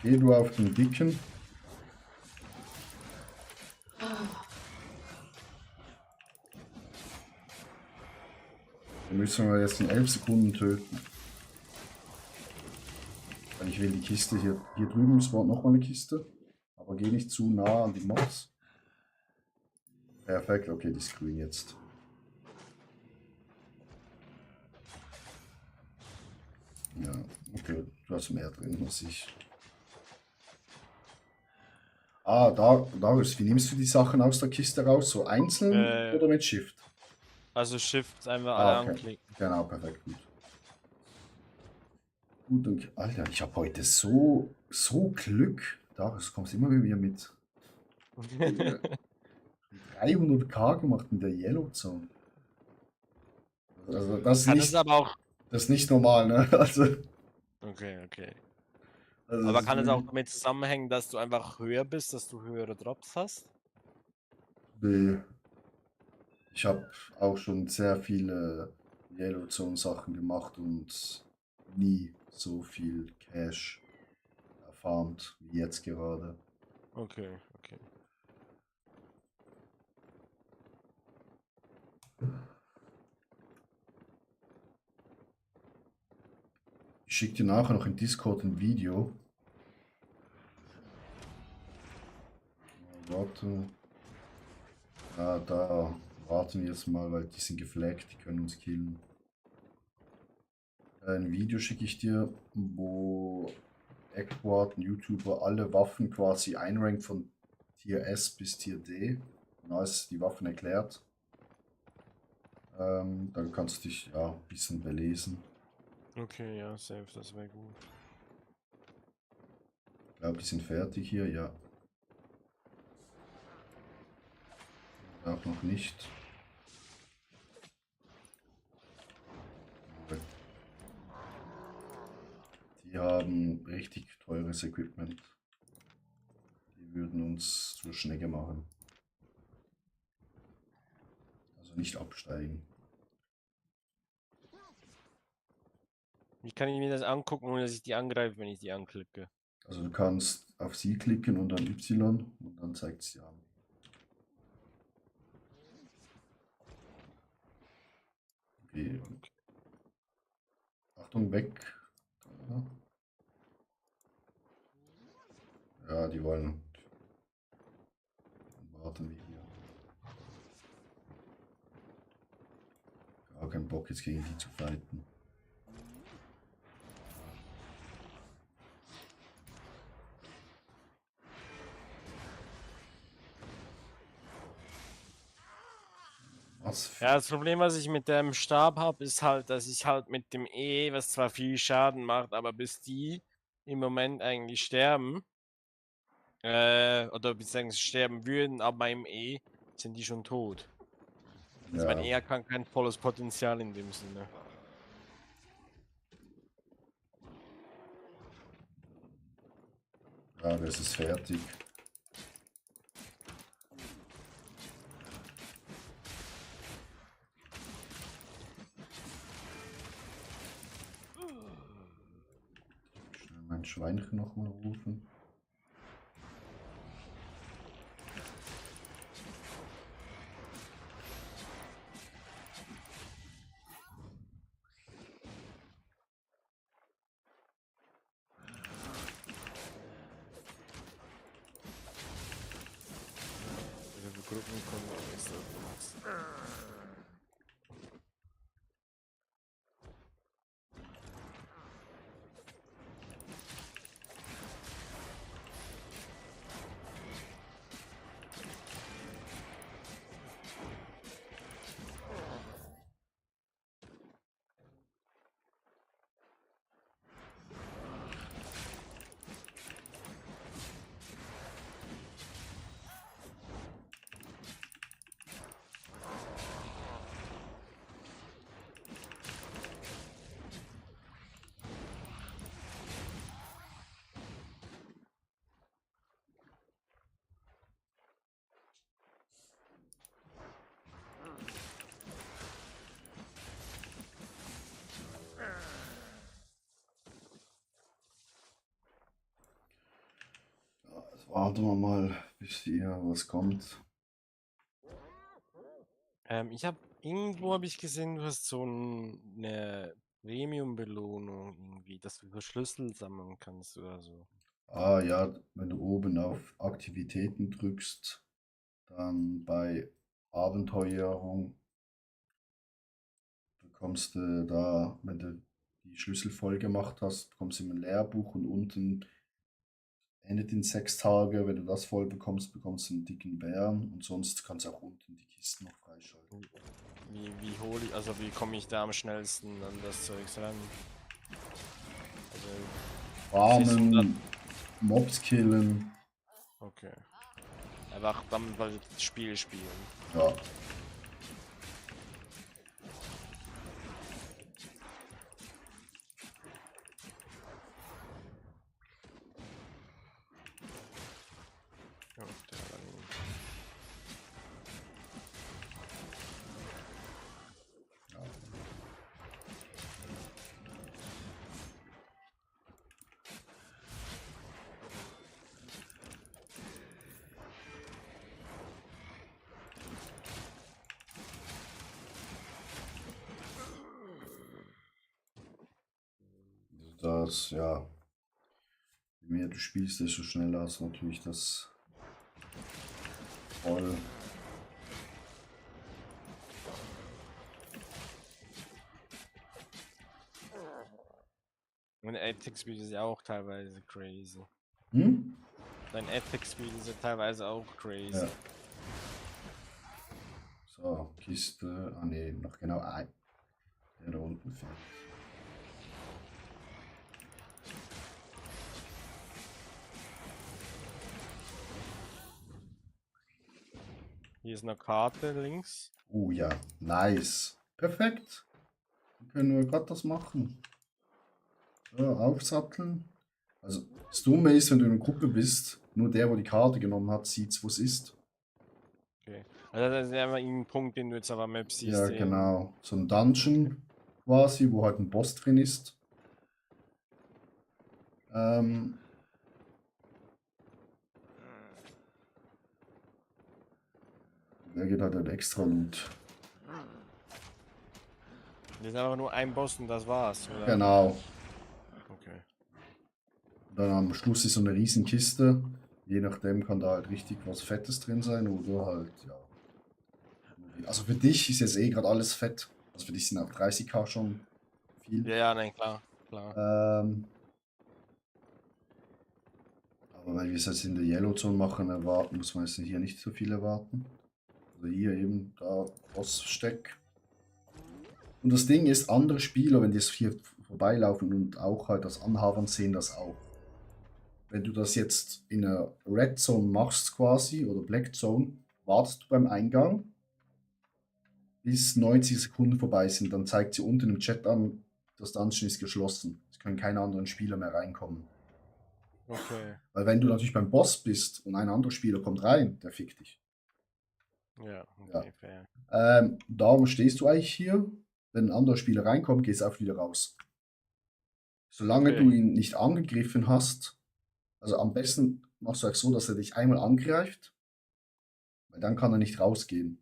geh du auf den Dicken. Den müssen wir jetzt in 11 Sekunden töten. Weil ich will die Kiste hier. Hier drüben ist noch mal eine Kiste. Aber geh nicht zu nah an die Mobs. Perfekt, okay, die ist grün jetzt. Ja, okay, du hast mehr drin als ich. Ah, Darius, wie nimmst du die Sachen aus der Kiste raus? So einzeln oder mit Shift? Also Shift einfach alle Okay. anklicken. Genau, perfekt, gut. Gut, und Alter, ich habe heute so Glück. Darius, kommst immer mit mir mit 300k gemacht in der Yellow Zone. Also das Kann es aber auch. ist nicht normal, ne? Also Okay, okay. das Aber ist kann es auch wirklich- damit zusammenhängen, dass du einfach höher bist, dass du höhere Drops hast? Nee. Ich habe auch schon sehr viele Yellow Zone Sachen gemacht und nie so viel Cash erfarmt wie jetzt gerade. Okay, okay. Ich schicke dir nachher noch in Discord ein Video. Warte. Ja, da warten wir jetzt mal, weil die sind geflaggt, die können uns killen. Ein Video schicke ich dir, wo Eckboard, ein YouTuber, alle Waffen quasi einrankt von Tier S bis Tier D. Und alles die Waffen erklärt. Dann kannst du dich ja ein bisschen belesen. Okay, ja, safe, das wäre gut. Ich glaube, die sind fertig hier, ja. Auch noch nicht. Die haben richtig teures Equipment. Die würden uns zur Schnecke machen. Also nicht absteigen. Wie kann ich mir das angucken, ohne dass ich die angreife, wenn ich die anklicke? Also du kannst auf sie klicken und dann Y und dann zeigt sie an. Okay. Achtung, weg. Ja, die wollen. Dann warten wir hier. Gar keinen Bock jetzt gegen die zu fighten. Was? Ja, das Problem, was ich mit dem Stab habe, ist halt, dass ich halt mit dem E, was zwar viel Schaden macht, aber bis die im Moment eigentlich sterben, oder beziehungsweise sterben würden, ab meinem E sind die schon tot. Also mein E hat kein volles Potenzial in dem Sinne. Ja, das ist fertig. Schnell mein Schweinchen nochmal rufen. Rückenkunde ist übrigens. Ja, jetzt warten wir mal, bis hier was kommt. Irgendwo habe ich gesehen, du hast so eine Premium-Belohnung irgendwie, dass du so Schlüssel sammeln kannst oder so. Ah ja, wenn du oben auf Aktivitäten drückst, dann bei Abenteuerung bekommst du da, wenn du die Schlüssel voll gemacht hast, bekommst du im Lehrbuch und unten endet in 6 Tage. Wenn du das voll bekommst, bekommst du einen dicken Bären und sonst kannst du auch unten die Kisten noch freischalten. Wie hole ich, also wie komme ich da am schnellsten an das Zeugs ran? Also, Farmen, Mobs killen, okay. Einfach dann weil das Spiel spielen. ja. Ja, Ja. Das, ja, je mehr du spielst, desto schneller hast du natürlich das voll. Und Ethic Speed ist ja auch teilweise crazy. Hm? Dein Ethic Speed ist ja teilweise auch crazy. Ja. So, Kiste. Ah ne, noch genau ein. Der da unten fehlt. Hier ist eine Karte links. Oh ja, nice. Perfekt. Dann können wir gerade das machen. So, aufsatteln. Also, das Dumme ist, wenn du in einer Gruppe bist, nur der, wo die Karte genommen hat, sieht, wo es ist. Okay. Also das ist ja immer ein Punkt, den du jetzt auf der Map siehst. Ja, genau. So ein Dungeon quasi, wo halt ein Boss drin ist. Der geht halt extra Loot. Das ist aber nur ein Boss und das war's, oder? Genau. Okay. Und dann am Schluss ist so eine riesen Kiste. Je nachdem kann da halt richtig was Fettes drin sein oder halt, ja. Also für dich ist jetzt eh gerade alles fett. Also für dich sind auch 30k schon viel. Ja, ja, nein, klar, klar. Aber weil wir es jetzt in der Yellow Zone machen, erwarten, muss man jetzt hier nicht so viel erwarten. Also hier eben, da Bosssteck. Und das Ding ist, andere Spieler, wenn die jetzt hier vorbeilaufen und auch halt das anhavern, sehen das auch. Wenn du das jetzt in einer Red Zone machst quasi, oder Black Zone, wartest du beim Eingang, bis 90 Sekunden vorbei sind. Dann zeigt sie unten im Chat an, das Dungeon ist geschlossen. Es können keine anderen Spieler mehr reinkommen. Okay. Weil wenn du natürlich beim Boss bist und ein anderer Spieler kommt rein, der fickt dich. Ja, okay, fair. Darum stehst du eigentlich hier. Wenn ein anderer Spieler reinkommt, gehst du auch wieder raus. Solange Okay. du ihn nicht angegriffen hast, also am besten machst du auch so, dass er dich einmal angreift, weil dann kann er nicht rausgehen.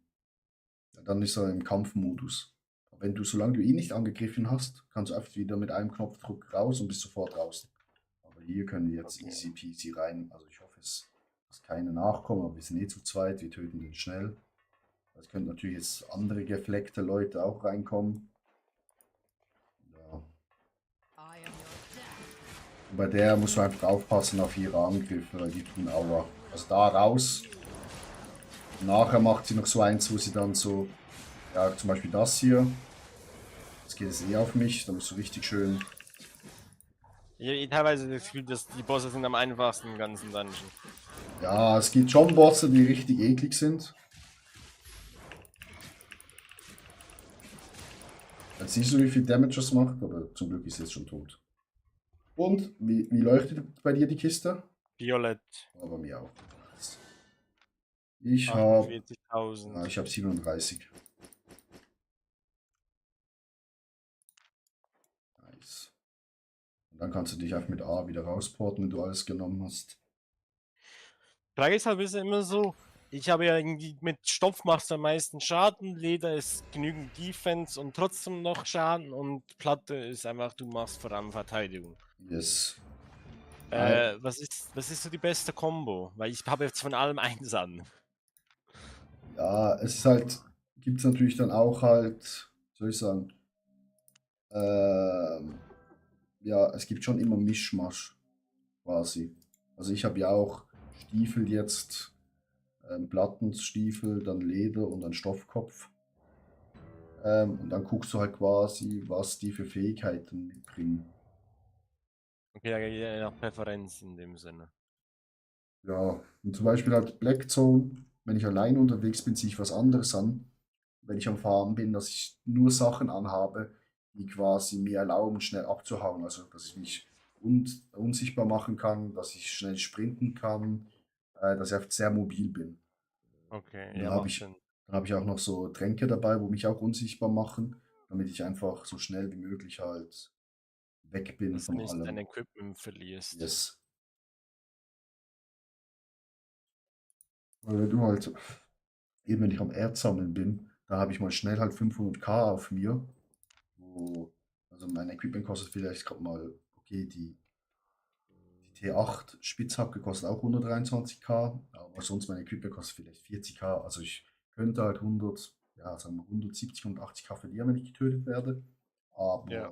Dann ist er im Kampfmodus. Wenn du, solange du ihn nicht angegriffen hast, kannst du einfach wieder mit einem Knopfdruck raus und bist sofort draußen. Aber hier können wir jetzt Okay. easy peasy rein. Also ich hoffe, es dass keine nachkommen, aber wir sind eh zu zweit, wir töten den schnell. Es könnten natürlich jetzt andere gefleckte Leute auch reinkommen. Ja. Und bei der muss man einfach aufpassen auf ihre Angriffe, weil die tun Aua. Also da raus. Und nachher macht sie noch so eins, wo sie dann so, ja, zum Beispiel das hier. Jetzt geht es eh auf mich, da musst du richtig schön. Ich habe teilweise das Gefühl, dass die Bosse sind am einfachsten im ganzen Dungeon. Ja, es gibt schon Bosse, die richtig eklig sind. Jetzt siehst du, wie viel Damage das macht, aber zum Glück ist es jetzt schon tot. Und, wie leuchtet bei dir die Kiste? Violett, Aber mir auch. Ich habe 48.000. ich hab 37. Nice. Und dann kannst du dich einfach mit A wieder rausporten, wenn du alles genommen hast. Frage ist halt ein bisschen immer so, ich habe ja irgendwie mit Stoff machst du am meisten Schaden, Leder ist genügend Defense und trotzdem noch Schaden und Platte ist einfach, du machst vor allem Verteidigung. Yes. Was ist so die beste Combo? Weil ich habe jetzt von allem eins an. Ja, es ist halt, gibt es natürlich dann auch halt, soll ich sagen, ja, es gibt schon immer Mischmasch quasi. Also ich habe ja auch Stiefel jetzt, Plattenstiefel, dann Leder und dann Stoffkopf. Und dann guckst du halt quasi, was die für Fähigkeiten mitbringen. Okay, ja, je nach Präferenz in dem Sinne. Ja, und zum Beispiel halt Black Zone, wenn ich allein unterwegs bin, ziehe ich was anderes an. Wenn ich am Farmen bin, dass ich nur Sachen anhabe, die quasi mir erlauben, schnell abzuhauen. Also, dass ich mich unsichtbar machen kann, dass ich schnell sprinten kann, dass ich einfach sehr mobil bin. Okay, Und ja, macht Sinn. dann habe ich auch noch so Tränke dabei, wo mich auch unsichtbar machen, damit ich einfach so schnell wie möglich halt weg bin Dass du von nicht dein allem. Equipment verlierst. Yes. Weil wenn du halt, eben wenn ich am Erdsammeln bin, da habe ich mal schnell halt 500k auf mir. Also mein Equipment kostet vielleicht gerade mal, okay, die T8 Spitzhacke kostet auch 123k, aber sonst mein Equipment kostet vielleicht 40k. Also ich könnte halt 100, ja, sagen wir 170, 180k verlieren, wenn ich getötet werde. Ja.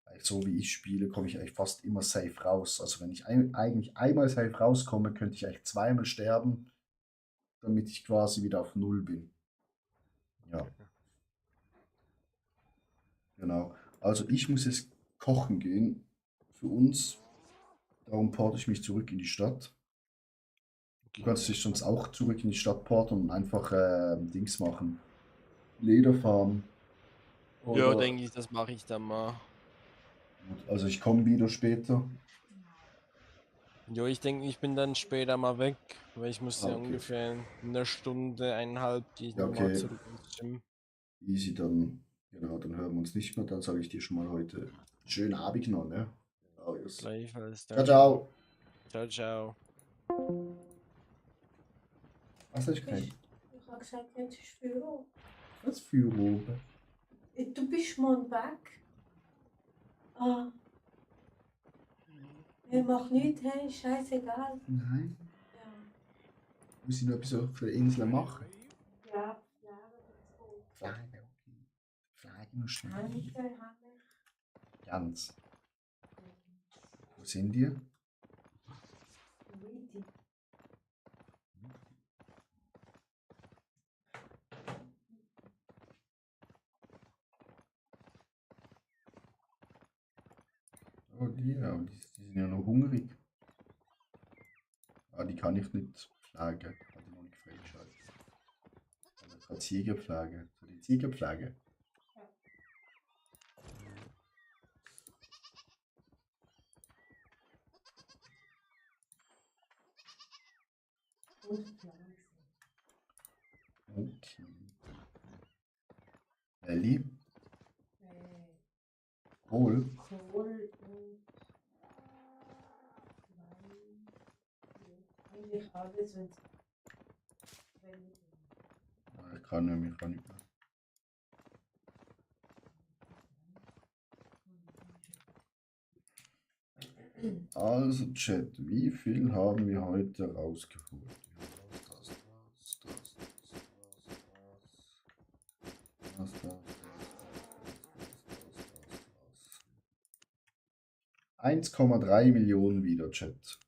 Aber so wie ich spiele, komme ich eigentlich fast immer safe raus. Also wenn ich eigentlich einmal safe rauskomme, könnte ich eigentlich zweimal sterben, damit ich quasi wieder auf Null bin. Ja, genau. Also ich muss jetzt kochen gehen für uns. Darum porte ich mich zurück in die Stadt. Du kannst dich sonst auch zurück in die Stadt porten und einfach Dings machen. Lederfarmen. Ja, Oder, denke ich, das mache ich dann mal. also ich komme wieder später. Jo, ich denke, ich bin dann später mal weg, weil ich muss ja Okay. ungefähr in einer Stunde, eineinhalb gehe ich Ja, nochmal okay. zurück ins Gym. Easy, dann, genau, dann hören wir uns nicht mehr. Dann sage ich dir schon mal heute schönen Abend noch, ne? Adios. Gleichfalls. Ciao, ciao. Ciao, ciao. Was hast du gesagt? Ich habe gesagt, jetzt ist Büro. Was für oben? Du bist morgen weg. Ah. Er macht nichts, hey, scheißegal. Nein. Ja. Muss ich noch etwas auf der Insel machen? Ja, ja, das ist gut. Flagge, okay. Flagge noch schnell. Hanne. Ganz. Wo sind die? Luigi. Oh, die, ja, die sind ja noch hungrig. Ah, die kann ich nicht pflegen. Kann ich noch nicht freigeschaltet. Aber gerade Ziegenpflege. So die Ziegenpflege. Und Pflanzen. Okay. Elli, Kohl. Kohl und eigentlich alles, wenn Ich kann nicht mehr, ich kann nicht mehr. Also Chat, wie viel haben wir heute rausgeholt? Das. 1,3 Millionen wieder, Chat.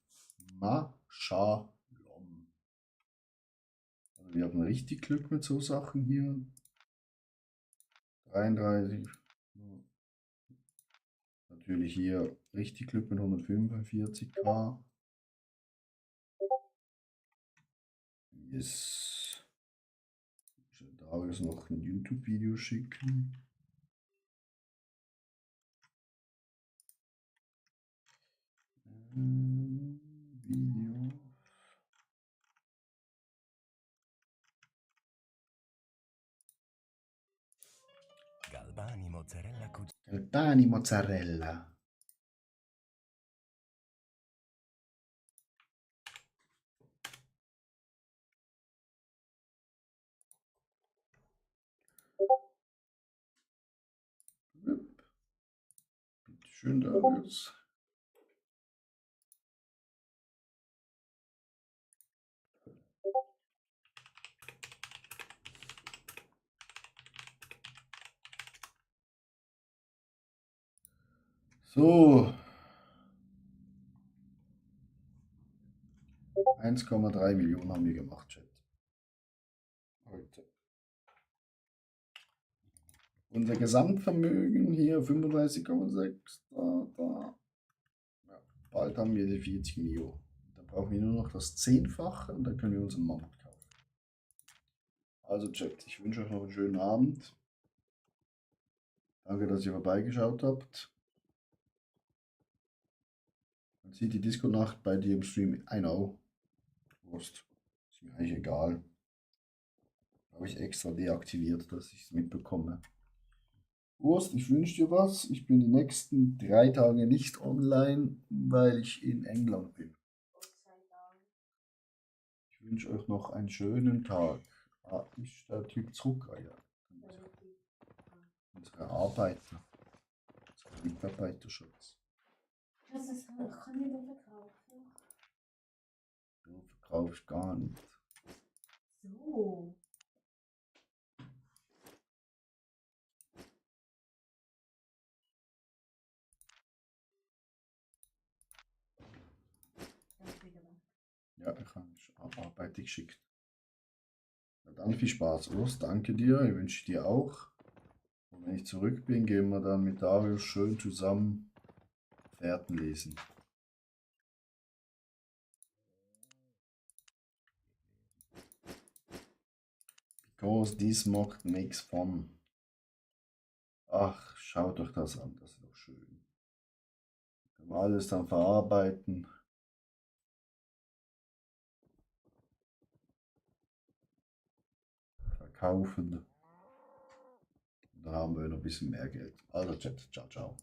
Mashallah. Also wir haben richtig Glück mit so Sachen hier. 33. Natürlich hier richtig Glück mit 145k. Yes. Darius noch ein YouTube-Video schicken. Video. Galbani Mozzarella Galbani Mozzarella. Bitte schön, Darius. So. 1,3 Millionen haben wir gemacht, Chat. Heute. Unser Gesamtvermögen hier 35,6. Da. Ja, bald haben wir die 40 Mio. Dann brauchen wir nur noch das 10-fache und dann können wir unseren Mammut kaufen. Also Chat, ich wünsche euch noch einen schönen Abend. Danke, dass ihr vorbeigeschaut habt. Man sieht die Disco-Nacht bei dir im Stream. I know. Wurst. Ist mir eigentlich egal. Habe ich extra deaktiviert, dass ich es mitbekomme. Wurst, ich wünsche dir was. Ich bin die nächsten 3 Tage nicht online, weil ich in England bin. Ich wünsche euch noch einen schönen Tag. Ah, ist der Typ Zucker, ja. Unsere Arbeiter. Unsere Mitarbeiterschutz. Das ist, kann ich den verkaufen? Du verkaufst gar nicht. So. Ja, ich habe Arbeit geschickt. Na dann viel Spaß, Urs. Danke dir. Ich wünsche dir auch. Und wenn ich zurück bin, gehen wir dann mit Darius schön zusammen Fährten lesen. Because this mock makes fun. Ach, schaut euch das an, das ist doch schön. Können wir alles dann verarbeiten. Verkaufen. Und dann haben wir noch ein bisschen mehr Geld. Also Chat, ciao, ciao.